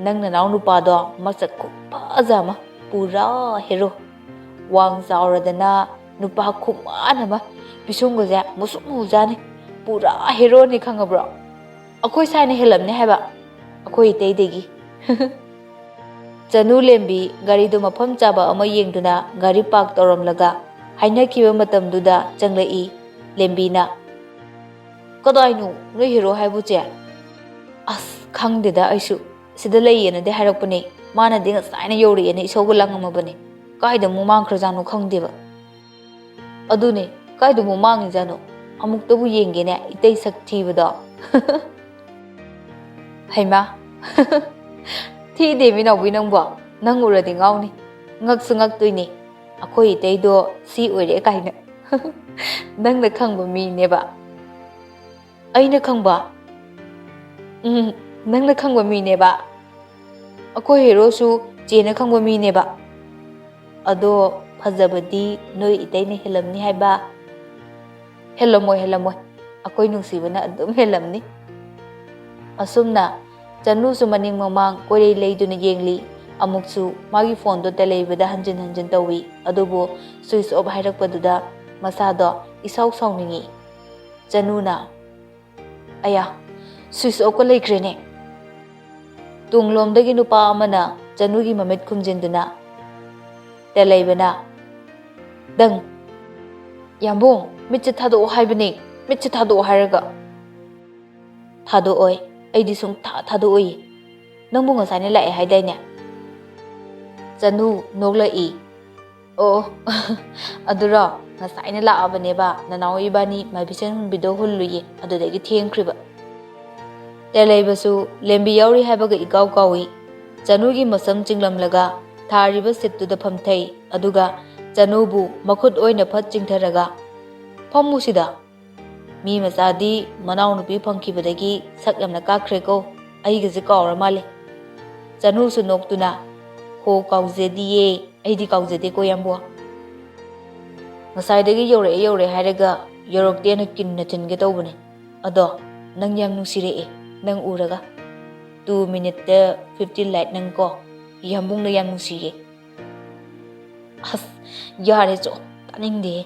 ꯅꯪ ꯅꯅꯥꯎ ꯅꯨꯄꯥꯗꯣ ꯃꯁꯛ ꯈꯨꯐꯖ ꯑꯃ, ꯄꯨꯔꯥ ꯍꯦꯔꯣ꯫ ꯋꯥꯡ ꯆꯥꯎꯔꯗꯅ ꯅꯨꯄꯥ ꯈꯨꯃꯥꯟ ꯑꯃ, ꯄꯤꯁꯨꯝꯒꯁꯦ ꯃꯨꯁꯨꯛ ꯃꯨꯖꯥꯅꯤ꯫ ꯄꯨꯔꯥ ꯍꯦꯔꯣꯅꯤ, ꯈꯪꯉꯕ꯭ꯔꯣ? ꯑꯩꯈꯣꯏ ꯁꯥꯏꯅ ꯍꯦꯜꯂꯝꯅꯤ ꯍꯥꯏꯕ, ꯑꯩꯈꯣꯏ ꯏꯇꯩꯗꯒꯤ꯫" ꯆꯅꯨ ꯂꯦꯝꯕꯤ ꯒꯥꯔꯤꯗꯨ ꯃꯐꯝ ꯆꯥꯕ ꯑꯃ ꯌꯦꯡꯗꯨꯅ ꯒꯥꯔꯤ ꯄꯥꯔꯛ ꯇꯧꯔꯝꯂꯒ ꯍꯥꯏꯅꯈꯤꯕ ꯃꯇꯝꯗꯨꯗ ꯆꯪꯂꯛꯏ꯫ ꯂꯦꯝꯕꯤꯅ, "ꯀꯗꯥꯏꯅꯣ ꯅꯣꯏ ꯍꯦꯔꯣ ꯍꯥꯏꯕꯨ, ꯆꯦ?" "ꯑꯁ, ꯈꯪꯗꯦꯗ ꯑꯩꯁꯨ꯫ ꯁꯤꯗ ꯂꯩꯌꯦꯅꯗꯤ ꯍꯥꯏꯔꯛꯄꯅꯦ꯫ ꯃꯥꯅꯗꯤ ꯉꯁꯥꯏꯅ ꯌꯧꯔꯛꯑꯦꯅ ꯏꯁꯧꯒ ꯂꯥꯡꯉꯝꯃꯕꯅꯦ꯫ ꯀꯥꯏꯗ ꯑꯃꯨꯛ ꯃꯥꯡꯈ꯭ꯔꯖꯥꯠꯅꯣ ꯈꯪꯗꯦꯕ꯫ ꯑꯗꯨꯅꯦ, ꯀꯥꯏꯗ ꯑꯃꯨꯛ ꯃꯥꯡꯉꯤꯖꯥꯠꯅꯣ? ꯑꯃꯨꯛꯇꯕꯨ ꯌꯦꯡꯒꯦꯅꯦ, ꯏꯇꯩ ꯁꯛ ꯊꯤꯕꯗꯣ꯫ ꯍꯩꯃꯥ, ꯊꯤꯗꯦ ꯃꯤꯅꯥꯎꯕꯤ ꯅꯪꯕꯣ, ꯅꯪ ꯎꯔꯗꯤ ꯉꯥꯎꯅꯤ, ꯉꯛꯁꯨ ꯉꯛꯇꯣꯏꯅꯤ꯫ ꯑꯩꯈꯣꯏ ꯏꯇꯩꯗꯣ ꯁꯤ ꯑꯣꯏꯔꯦ ꯀꯥꯏꯅ꯫ ꯅꯪꯅ ꯈꯪꯕ ꯃꯤꯅꯦꯕ꯫ ꯑꯩꯅ ꯈꯪꯕ? ꯎꯝ, ꯅꯪꯅ ꯈꯪꯕ ꯃꯤꯅꯦꯕ꯫ ꯑꯩꯈꯣꯏ ꯍꯦꯔꯣꯁꯨ ꯆꯦꯅ ꯈꯪꯕ ꯃꯤꯅꯦꯕ꯫ ꯑꯗꯣ ꯐꯖꯕꯗꯤ ꯅꯣꯏ ꯏꯇꯩꯅ ꯍꯦꯜꯂꯝꯅꯤ ꯍꯥꯏꯕ? ꯍꯦꯜꯂꯝꯃꯣꯏ, ꯍꯦꯜꯂꯝꯃꯣꯏ꯫ ꯑꯩꯈꯣꯏ ꯅꯨꯡꯁꯤꯕꯅ ꯑꯗꯨꯝ ꯍꯦꯜꯂꯝꯅꯤ꯫ ꯑꯁꯨꯝꯅ ꯆꯅꯨꯁꯨ ꯃꯅꯤꯡ ꯃꯃꯥꯡ ꯀꯣꯏꯂꯩ ꯂꯩꯗꯨꯅ ꯌꯦꯡꯂꯤ꯫ ꯑꯃꯨꯛꯁꯨ ꯃꯥꯒꯤ ꯐꯣꯟꯗꯣ ꯇꯦꯂꯩꯕꯗ ꯍꯟꯖꯤꯟ ꯍꯟꯖꯤꯟ ꯇꯧꯏ꯫ ꯑꯗꯨꯕꯨ switch off ꯍꯥꯏꯔꯛꯄꯗꯨꯗ ꯃꯁꯥꯗꯣ ꯏꯁꯥꯎ ꯁꯥꯎꯅꯤꯡꯉꯤ꯫ ꯆꯅꯨꯅ, "ꯑꯌꯥ, switch off ꯀ ꯂꯩꯈ꯭ꯔꯦꯅꯦ!" ꯇꯨꯡꯂꯣꯝꯗꯒꯤ ꯅꯨꯄꯥ ꯑꯃꯅ ꯆꯅꯨꯒꯤ ꯃꯃꯤꯠ ꯈꯨꯝꯖꯤꯟꯗꯨꯅ ꯇꯦꯂꯩꯕꯅ, "ꯗꯪ! ꯌꯥꯝꯕꯨꯡ, ꯃꯤꯠꯁꯦ ꯊꯥꯗꯣꯛꯑꯣ ꯍꯥꯏꯕꯅꯦ, ꯃꯤꯠꯁꯦ ꯊꯥꯗꯣꯛꯑꯣ ꯍꯥꯏꯔꯒ!" "ꯊꯥꯗꯣꯛꯑꯣꯏ, ꯑꯩꯗꯤ ꯁꯨꯡꯊꯥ ꯊꯥꯗꯣꯛꯑꯣꯏꯌꯦ꯫ ꯅꯪꯕꯨ ꯉꯁꯥꯏꯅ ꯂꯥꯛꯑꯦ ꯍꯥꯏꯗꯥꯏꯅꯦ?" ꯆꯅꯨ ꯅꯣꯛꯂꯛꯏ꯫ "ꯑꯣ, ꯑꯗꯨꯔꯣ? ꯉꯁꯥꯏꯅ ꯂꯥꯛꯑꯕꯅꯦꯕ, ꯅꯅꯥꯎ ꯏꯕꯥꯅꯤ ꯃꯥꯏꯕꯤꯁꯦꯟ ꯍꯨꯟꯕꯤꯗꯣ ꯍꯨꯜꯂꯨꯏꯌꯦ, ꯑꯗꯨꯗꯒꯤ ꯊꯦꯡꯈ꯭ꯔꯤꯕ꯫" ꯇꯦꯂꯩꯕꯁꯨ ꯂꯦꯝꯕꯤ ꯌꯥꯎꯔꯤ ꯍꯥꯏꯕꯒ ꯏꯀꯥꯎ ꯀꯥꯎꯏ꯫ ꯆꯅꯨꯒꯤ ꯃꯁꯝ ꯆꯤꯡꯂꯝꯂꯒ ꯊꯥꯔꯤꯕ seat ꯇꯨꯗ ꯐꯝꯊꯩ꯫ ꯑꯗꯨꯒ ꯆꯅꯨꯕꯨ ꯃꯈꯨꯠ ꯑꯣꯏꯅ ꯐꯠ ꯆꯤꯡꯊꯔꯒ, "ꯐꯝꯃꯨ ꯁꯤꯗ꯫ ꯃꯤ ꯃꯆꯥꯗꯤ ꯃꯅꯥꯎꯅꯨꯄꯤ ꯐꯪꯈꯤꯕꯗꯒꯤ ꯁꯛ ꯌꯥꯝꯅ ꯀꯥꯛꯈ꯭ꯔꯦꯀꯣ, ꯑꯩꯒꯁꯦ ꯀꯥꯎꯔ ꯃꯥꯜꯂꯦ꯫" ꯆꯅꯨꯁꯨ ꯅꯣꯛꯇꯨꯅ, "ꯍꯣ, ꯀꯥꯎꯖꯗꯤꯌꯦ, ꯑꯩꯗꯤ ꯀꯥꯎꯖꯗꯦꯀꯣ ꯌꯥꯝꯕꯨꯡ꯫ ꯉꯁꯥꯏꯗꯒꯤ ꯌꯧꯔꯛꯑꯦ ꯌꯧꯔꯛꯑꯦ ꯍꯥꯏꯔꯒ ꯌꯧꯔꯛꯇꯦꯅ ꯀꯤꯟꯅ ꯊꯤꯟꯒꯦ ꯇꯧꯕꯅꯦ꯫ ꯑꯗꯣ ꯅꯪ ꯌꯥꯝ ꯅꯨꯡꯁꯤꯔꯛꯑꯦ, ꯅꯪ ꯎꯔꯒ꯫ Two minute ꯇ fifteen like ꯅꯪ ꯀꯣ, ꯌꯥꯝꯕꯨꯡꯅ ꯌꯥꯝ ꯅꯨꯡꯁꯤꯌꯦ꯫" ꯑꯁ, ꯌꯥꯔꯦ ꯆꯣ, ꯇꯥꯅꯤꯡꯗꯦꯍꯦ꯫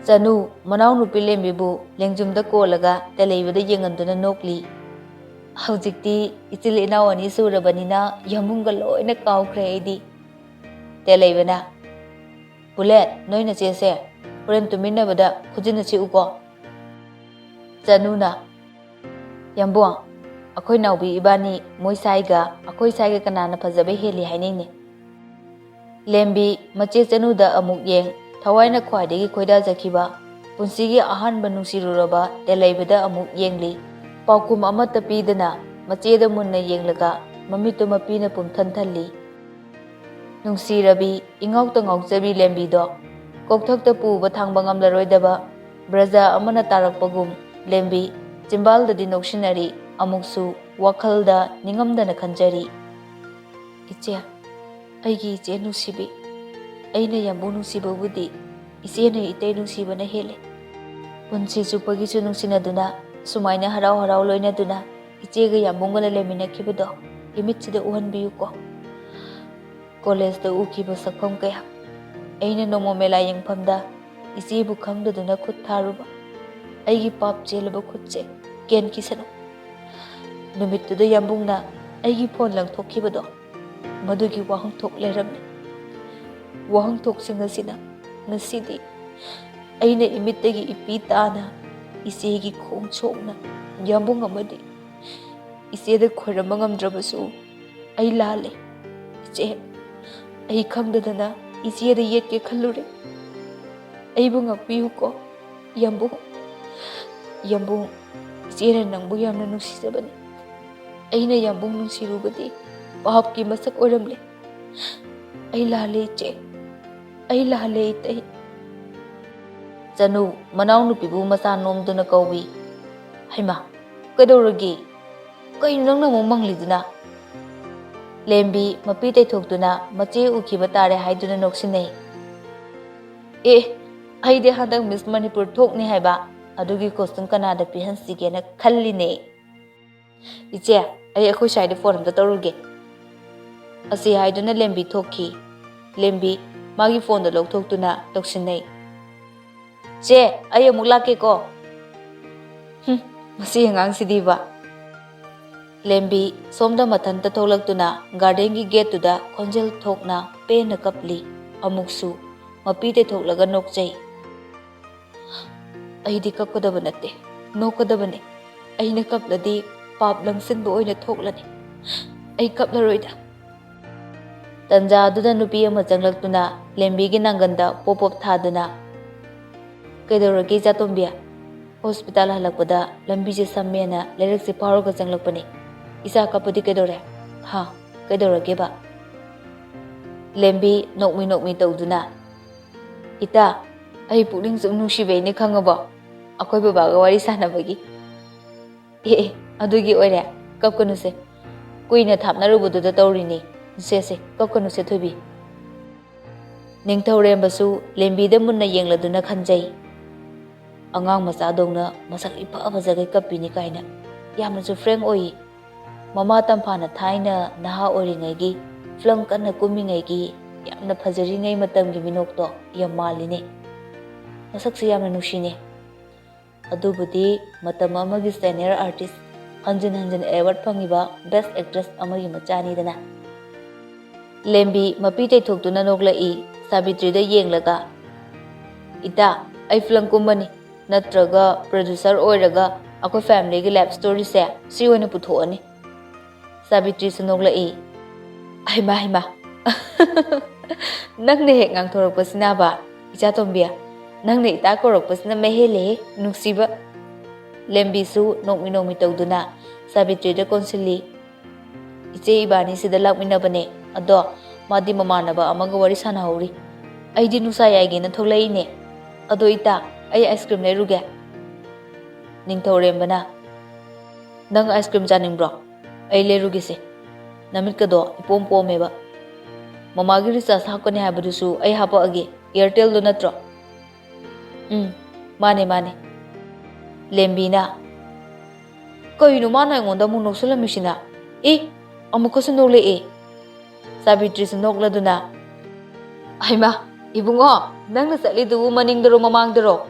ꯆꯅꯨ ꯃꯅꯥꯎꯅꯨꯄꯤ ꯂꯦꯝꯕꯤꯕꯨ ꯂꯦꯡꯖꯨꯝꯗ ꯀꯣꯜꯂꯒ ꯇꯦꯂꯩꯕꯗ ꯌꯦꯡꯍꯟꯗꯨꯅ ꯅꯣꯛꯂꯤ꯫ "ꯍꯧꯖꯤꯛꯇꯤ ꯏꯆꯤꯜ ꯏꯅꯥꯎ ꯑꯅꯤ ꯁꯨꯔꯕꯅꯤꯅ ꯌꯥꯝꯕꯨꯡꯒ ꯂꯣꯏꯅ ꯀꯥꯎꯈ꯭ꯔꯦ ꯑꯩꯗꯤ꯫" ꯇꯦꯂꯩꯕꯅ, "ꯕꯨꯂꯦꯠ, ꯅꯣꯏ ꯅꯆꯦꯁꯦ ꯍꯣꯔꯦꯟ ꯇꯨꯃꯤꯟꯅꯕꯗ ꯈꯨꯖꯤꯟꯅ ꯁꯤꯛꯎꯀꯣ꯫" ꯆꯅꯨꯅ, "ꯌꯥꯝꯕꯨꯡ, ꯑꯩꯈꯣꯏ ꯅꯥꯎꯕꯤ ꯏꯕꯥꯅꯤ ꯃꯣꯏ ꯁꯥꯏꯒ ꯑꯩꯈꯣꯏ ꯁꯥꯏꯒ ꯀꯅꯥꯅ ꯐꯖꯕ ꯍꯦꯜꯂꯤ ꯍꯥꯏꯅꯩꯅꯦ?" ꯂꯦꯝꯕꯤ ꯃꯆꯦ ꯆꯅꯨꯗ ꯑꯃꯨꯛ ꯌꯦꯡ, ꯊꯋꯥꯏꯅ ꯈ꯭ꯋꯥꯏꯗꯒꯤ ꯈꯣꯏꯗꯥꯖꯈꯤꯕ, ꯄꯨꯟꯁꯤꯒꯤ ꯑꯍꯥꯟꯕ ꯅꯨꯡꯁꯤꯔꯨꯔꯕ ꯇꯦꯜꯂꯩꯕꯗ ꯑꯃꯨꯛ ꯌꯦꯡꯂꯤ꯫ ꯄꯥꯎꯈꯨꯝ ꯑꯃꯠꯇ ꯄꯤꯗꯅ ꯃꯆꯦꯗ ꯃꯨꯟꯅ ꯌꯦꯡꯂꯒ ꯃꯃꯤꯠꯇꯨ ꯃꯄꯤꯅ ꯄꯨꯝꯊꯟ ꯊꯜꯂꯤ꯫ ꯅꯨꯡꯁꯤꯔꯕꯤ, ꯏꯉꯥꯎꯇ ꯉꯥꯎꯖꯕꯤ ꯂꯦꯝꯕꯤꯗꯣ ꯀꯣꯛꯊꯛꯇ ꯄꯨꯕ ꯊꯥꯡꯕ ꯉꯝꯂꯔꯣꯏꯗꯕ ꯕ꯭ꯔꯖꯥ ꯑꯃꯅ ꯇꯥꯔꯛꯄꯒꯨꯝ ꯂꯦꯝꯕꯤ ꯆꯤꯝꯕꯥꯜꯗꯗꯤ ꯅꯣꯛꯁꯤꯟꯅꯔꯤ, ꯑꯃꯨꯛꯁꯨ ꯋꯥꯈꯜꯗ ꯅꯤꯡꯉꯝꯗꯅ ꯈꯟꯖꯔꯤ꯫ "ꯏꯆꯦ, ꯑꯩꯒꯤ ꯏꯆꯦ ꯅꯨꯡꯁꯤꯕꯤ, ꯑꯩꯅ ꯌꯥꯝꯕꯨꯡ ꯅꯨꯡꯁꯤꯕꯕꯨꯗꯤ ꯏꯆꯦꯅ ꯏꯇꯩ ꯅꯨꯡꯁꯤꯕꯅ ꯍꯦꯜꯂꯦ꯫ ꯄꯨꯟꯁꯤ ꯆꯨꯞꯄꯒꯤꯁꯨ ꯅꯨꯡꯁꯤꯅꯗꯨꯅ, ꯁꯨꯃꯥꯏꯅ ꯍꯔꯥꯎ ꯍꯔꯥꯎ ꯂꯣꯏꯅꯗꯨꯅ ꯏꯆꯦꯒ ꯌꯥꯝꯕꯨꯡꯒꯅ ꯂꯩꯃꯤꯟꯅꯈꯤꯕꯗꯣ ꯏꯃꯤꯠꯁꯤꯗ ꯎꯍꯟꯕꯤꯌꯨꯀꯣ꯫ ꯀꯣꯂꯦꯖꯇ ꯎꯈꯤꯕ ꯁꯛꯐꯝ ꯀꯌꯥ, ꯑꯩꯅ ꯅꯣꯡꯃ ꯃꯦꯂꯥ ꯌꯦꯡꯐꯝꯗ ꯏꯆꯦꯕꯨ ꯈꯪꯗꯗꯨꯅ ꯈꯨꯠ ꯊꯥꯔꯨꯕ, ꯑꯩꯒꯤ ꯄꯥꯞ ꯆꯦꯜꯂꯕ ꯈꯨꯠꯁꯦ ꯀꯦꯟꯈꯤꯁꯅꯨ꯫ ꯅꯨꯃꯤꯠꯇꯨꯗ ꯌꯥꯝꯕꯨꯡꯅ ꯑꯩꯒꯤ ꯐꯣꯟ ꯂꯪꯊꯣꯛꯈꯤꯕꯗꯣ, ꯃꯗꯨꯒꯤ ꯋꯥꯍꯟꯊꯣꯛ ꯂꯩꯔꯝꯃꯤ꯫ ꯋꯥꯍꯟꯊꯣꯛꯁꯤꯡ ꯑꯁꯤꯅ ꯉꯁꯤꯗꯤ ꯑꯩꯅ ꯏꯃꯤꯠꯇꯒꯤ ꯏꯄꯤ ꯇꯥꯅ ꯏꯆꯦꯒꯤ ꯈꯣꯡ ꯁꯣꯛꯅ ꯌꯥꯝꯕꯨꯡ ꯑꯃꯗꯤ ꯏꯆꯦꯗ ꯈꯣꯏꯔꯝꯕ ꯉꯝꯗ꯭ꯔꯕꯁꯨ ꯑꯩ ꯂꯥꯜꯂꯦ꯫ ꯏꯆꯦ, ꯑꯩ ꯈꯪꯗꯗꯅ ꯏꯆꯦꯗ ꯌꯦꯠꯀꯦ ꯈꯜꯂꯨꯔꯦ꯫ ꯑꯩꯕꯨ ꯉꯥꯛꯄꯤꯌꯨꯀꯣ, ꯌꯥꯝꯕꯨꯡ꯫ ꯌꯥꯝꯕꯨꯡ, ꯏꯆꯦꯅ ꯅꯪꯕꯨ ꯌꯥꯝꯅ ꯅꯨꯡꯁꯤꯖꯕꯅꯤ꯫ ꯑꯩꯅ ꯌꯥꯝꯕꯨꯡ ꯅꯨꯡꯁꯤꯔꯨꯕꯗꯤ ꯄꯥꯞꯀꯤ ꯃꯁꯛ ꯑꯣꯏꯔꯝꯂꯦ꯫ ꯑꯩ ꯂꯥꯜꯂꯦ ꯏꯆꯦ, ꯑꯩ ꯂꯥꯜꯂꯦ ꯏꯇꯩ꯫" ꯆꯅꯨ ꯃꯅꯥꯎꯅꯨꯄꯤꯕꯨ ꯃꯁꯥ ꯅꯣꯝꯗꯨꯅ ꯀꯧꯏ꯫ "ꯍꯩꯃꯥ, ꯀꯩꯗꯧꯔꯒꯦ? ꯀꯩꯅꯣ ꯅꯪꯅ ꯑꯃꯨꯛ ꯃꯪꯂꯤꯗꯨꯅ?" ꯂꯦꯝꯕꯤ ꯃꯄꯤ ꯇꯩꯊꯣꯛꯇꯨꯅ ꯃꯆꯦ ꯎꯈꯤꯕ ꯇꯥꯔꯦ ꯍꯥꯏꯗꯨꯅ ꯅꯣꯛꯁꯤꯟꯅꯩ꯫ "ꯑꯦ, ꯑꯩꯗꯤ ꯍꯟꯗꯛ ꯃꯤꯁ ꯃꯅꯤꯄꯨꯔ ꯊꯣꯛꯅꯤ ꯍꯥꯏꯕ, ꯑꯗꯨꯒꯤ ꯀꯣꯁꯇꯨꯝ ꯀꯅꯥꯗ ꯄꯤꯍꯟꯁꯤꯒꯦꯅ ꯈꯜꯂꯤꯅꯦ꯫ ꯏꯆꯦ, ꯑꯩ ꯑꯩꯈꯣꯏ ꯁ꯭ꯋꯥꯏꯗ ꯐꯣꯟ ꯑꯝꯇ ꯇꯧꯔꯨꯒꯦ꯫" ꯑꯁꯤ ꯍꯥꯏꯗꯨꯅ ꯂꯦꯝꯕꯤ ꯊꯣꯛꯈꯤ꯫ ꯂꯦꯝꯕꯤ ꯃꯥꯒꯤ ꯐꯣꯟꯗꯣ ꯂꯧꯊꯣꯛꯇꯨꯅ ꯇꯧꯁꯤꯟꯅꯩ꯫ "ꯆꯦ, ꯑꯩ ꯑꯃꯨꯛ ꯂꯥꯛꯀꯦꯀꯣ꯫" "ꯍꯨꯝ, ꯃꯁꯤ ꯑꯉꯥꯡꯁꯤꯗꯤꯕ꯫" ꯂꯦꯝꯕꯤ ꯁꯣꯝꯗ ꯃꯊꯟꯇ ꯊꯣꯛꯂꯛꯇꯨꯅ ꯒꯥꯔꯗꯦꯟꯒꯤ ꯒꯦꯠꯇꯨꯗ ꯈꯣꯟꯖꯦꯜ ꯊꯣꯛꯅ ꯄꯦꯟꯅ ꯀꯞꯂꯤ꯫ ꯑꯃꯨꯛꯁꯨ ꯃꯄꯤ ꯇꯩꯊꯣꯛꯂꯒ ꯅꯣꯛꯆꯩ꯫ "ꯑꯩꯗꯤ ꯀꯞꯀꯗꯕ ꯅꯠꯇꯦ, ꯅꯣꯛꯀꯗꯕꯅꯦ꯫ ꯑꯩꯅ ꯀꯞꯂꯗꯤ ꯄꯥꯞ ꯂꯪꯁꯤꯟꯕ ꯑꯣꯏꯅ ꯊꯣꯛꯂꯅꯤ꯫ ꯑꯩ ꯀꯞꯂꯔꯣꯏꯗ꯫" ꯇꯟꯖꯥꯗꯨꯗ ꯅꯨꯄꯤ ꯑꯃ ꯆꯪꯂꯛꯇꯨꯅ ꯂꯦꯝꯕꯤꯒꯤ ꯅꯥꯡꯒꯟꯗ ꯄꯣꯞ ꯄꯣꯞ ꯊꯥꯗꯨꯅ, "ꯀꯩꯗꯧꯔꯒꯦ ꯏꯆꯥꯇꯣꯝꯕꯤ?" "ꯍꯣꯁꯄꯤꯇꯥꯜ ꯍꯜꯂꯛꯄꯗ ꯂꯝꯕꯤꯁꯦ ꯁꯝꯃꯦꯅ ꯂꯩꯔꯛꯁꯦ ꯐꯥꯎꯔꯒ ꯆꯪꯂꯛꯄꯅꯦ꯫ ꯏꯆꯥ ꯀꯞꯄꯗꯤ ꯀꯩꯗꯧꯔꯦ? ꯍꯥ? ꯀꯩꯗꯧꯔꯒꯦꯕ?" ꯂꯦꯝꯕꯤ ꯅꯣꯛꯃꯤ ꯅꯣꯛꯃꯤ ꯇꯧꯗꯨꯅ, "ꯏꯇꯥ, ꯑꯩ ꯄꯨꯛꯅꯤꯡ ꯁꯨꯝ ꯅꯨꯡꯁꯤꯕꯩꯅꯦ ꯈꯪꯉꯕꯣ? ꯑꯩꯈꯣꯏ ꯕꯕꯥꯒ ꯋꯥꯔꯤ ꯁꯥꯟꯅꯕꯒꯤ꯫" "ꯑꯦ, ꯑꯦ, ꯑꯗꯨꯒꯤ ꯑꯣꯏꯔꯦ? ꯀꯞꯀꯅꯨꯁꯦ꯫ ꯀꯨꯏꯅ ꯊꯥꯞꯅꯔꯨꯕꯗꯨꯗ ꯇꯧꯔꯤꯅꯤ꯫ ꯁꯦ, ꯁꯦ, ꯀꯞꯀꯅꯨꯁꯦ ꯊꯣꯏꯕꯤ꯫" ꯅꯤꯡꯊꯧꯔꯦꯝꯕꯁꯨ ꯂꯦꯝꯕꯤꯗ ꯃꯨꯟꯅ ꯌꯦꯡꯂꯗꯨꯅ ꯈꯟꯖꯩ, "ꯑꯉꯥꯡ ꯃꯆꯥꯗꯧꯅ ꯃꯁꯛ ꯏꯐ ꯐꯖꯈꯩ ꯀꯞꯄꯤꯅꯤ ꯀꯥꯏꯅ꯫ ꯌꯥꯝꯅꯁꯨ ꯐ꯭ꯔꯦꯡ ꯑꯣꯏꯌꯦ꯫ ꯃꯃꯥ ꯇꯝꯐꯥꯅ ꯊꯥꯏꯅ ꯅꯍꯥ ꯑꯣꯏꯔꯤꯉꯩꯒꯤ, ꯐꯤꯂꯝ ꯀꯟꯅ ꯀꯨꯝꯃꯤꯉꯩꯒꯤ, ꯌꯥꯝꯅ ꯐꯖꯔꯤꯉꯩ ꯃꯇꯝꯒꯤ ꯃꯤꯅꯣꯛꯇꯣ ꯌꯥꯝ ꯃꯥꯜꯂꯤꯅꯦ꯫ ꯃꯁꯛꯁꯨ ꯌꯥꯝꯅ ꯅꯨꯡꯁꯤꯅꯦ꯫ ꯑꯗꯨꯕꯨꯗꯤ ꯃꯇꯝ ꯑꯃꯒꯤ ꯁꯦꯅꯤꯌꯔ ꯑꯥꯔꯇꯤꯁ, ꯍꯟꯖꯤꯟ ꯍꯟꯖꯤꯟ ꯑꯦꯋꯥꯔꯗ ꯐꯪꯉꯤꯕ ꯕꯦꯁ ꯑꯦꯛꯇ꯭ꯔꯦꯁ ꯑꯃꯒꯤ ꯃꯆꯥꯅꯤꯗꯅ꯫" ꯂꯦꯝꯕꯤ ꯃꯄꯤ ꯇꯩꯊꯣꯛꯇꯨꯅ ꯅꯣꯛꯂꯛꯏ, ꯁꯥꯕꯤꯇ꯭ꯔꯤꯗ ꯌꯦꯡꯂꯒ, "ꯏꯇꯥ, ꯑꯩ ꯐꯤꯂꯝ ꯀꯨꯝꯃꯅꯤ, ꯅꯠꯇ꯭ꯔꯒ ꯄ꯭ꯔꯣꯗ꯭ꯌꯨꯁꯔ ꯑꯣꯏꯔꯒ ꯑꯩꯈꯣꯏ ꯐꯦꯃꯤꯂꯤꯒꯤ ꯂꯥꯏꯐ ꯁ꯭ꯇꯣꯔꯤꯁꯦ ꯁꯤ ꯑꯣꯏꯅ ꯄꯨꯊꯣꯛꯑꯅꯤ꯫" ꯁꯥꯕꯤꯇ꯭ꯔꯤꯁꯨ ꯅꯣꯛꯂꯛꯏ꯫ "ꯍꯩꯃꯥ, ꯍꯩꯃꯥ, ꯅꯪꯅ ꯍꯦꯛ ꯉꯥꯡꯊꯣꯔꯛꯄꯁꯤꯅꯕ, ꯏꯆꯥꯇꯣꯝꯕꯤ, ꯅꯪꯅ ꯏꯇꯥ ꯀꯧꯔꯛꯄꯁꯤꯅ ꯃꯍꯦꯜꯂꯦꯍꯦ, ꯅꯨꯡꯁꯤꯕ꯫" ꯂꯦꯝꯕꯤꯁꯨ ꯅꯣꯛꯃꯤ ꯅꯣꯛꯃꯤ ꯇꯧꯗꯨꯅ ꯁꯥꯕꯤꯇ꯭ꯔꯤꯗ ꯀꯣꯟꯁꯤꯜꯂꯤ꯫ "ꯏꯆꯦ ꯏꯕꯥꯅꯤ ꯁꯤꯗ ꯂꯥꯛꯃꯤꯟꯅꯕꯅꯦ, ꯑꯗꯣ ꯃꯥꯗꯤ ꯃꯃꯥꯟꯅꯕ ꯑꯃꯒ ꯋꯥꯔꯤ ꯁꯥꯟꯅꯍꯧꯔꯤ꯫ ꯑꯩꯗꯤ ꯅꯨꯡꯁꯥ ꯌꯥꯏꯒꯦꯅ ꯊꯣꯛꯂꯛꯏꯅꯦ꯫ ꯑꯗꯣ ꯏꯇꯥ, ꯑꯩ ꯑꯥꯏꯁ ꯀ꯭ꯔꯤꯝ ꯂꯩꯔꯨꯒꯦ꯫" ꯅꯤꯡꯊꯧꯔꯦꯝꯕꯅ, "ꯅꯪ ꯑꯥꯏꯁ ꯀ꯭ꯔꯤꯝ ꯆꯥꯅꯤꯡꯕ꯭ꯔꯣ? ꯑꯩ ꯂꯩꯔꯨꯒꯦꯁꯦ꯫ ꯅꯃꯤꯠꯀꯗꯣ ꯏꯄꯣꯝ ꯄꯣꯝꯃꯦꯕ꯫ ꯃꯃꯥꯒꯤ ꯔꯤꯆꯥꯔꯖ ꯍꯥꯞꯀꯅꯤ ꯍꯥꯏꯕꯗꯨꯁꯨ ꯑꯩ ꯍꯥꯄꯛꯑꯒꯦ, ꯑꯦꯌꯥꯔꯇꯦꯜꯗꯣ ꯅꯠꯇ꯭ꯔꯣ?" "ꯎꯝ, ꯃꯥꯅꯦ, ꯃꯥꯅꯦ꯫" ꯂꯦꯝꯕꯤꯅ, "ꯀꯩꯅꯣ ꯃꯥꯅ ꯑꯩꯉꯣꯟꯗ ꯑꯃꯨꯛ ꯅꯣꯛꯁꯜꯂꯝꯃꯤꯁꯤꯅ? ꯑꯦ, ꯑꯃꯨꯛꯀꯁꯨ ꯅꯣꯛꯂꯛꯑꯦ꯫" ꯁꯥꯕꯤꯇ꯭ꯔꯤꯁꯨ ꯅꯣꯛꯂꯗꯨꯅ, "ꯍꯩꯃꯥ, ꯏꯕꯨꯡꯉꯣ, ꯅꯪꯅ ꯆꯠꯂꯤꯗꯨꯕꯨ ꯃꯅꯤꯡꯗꯔꯣ ꯃꯃꯥꯡꯗꯔꯣ?"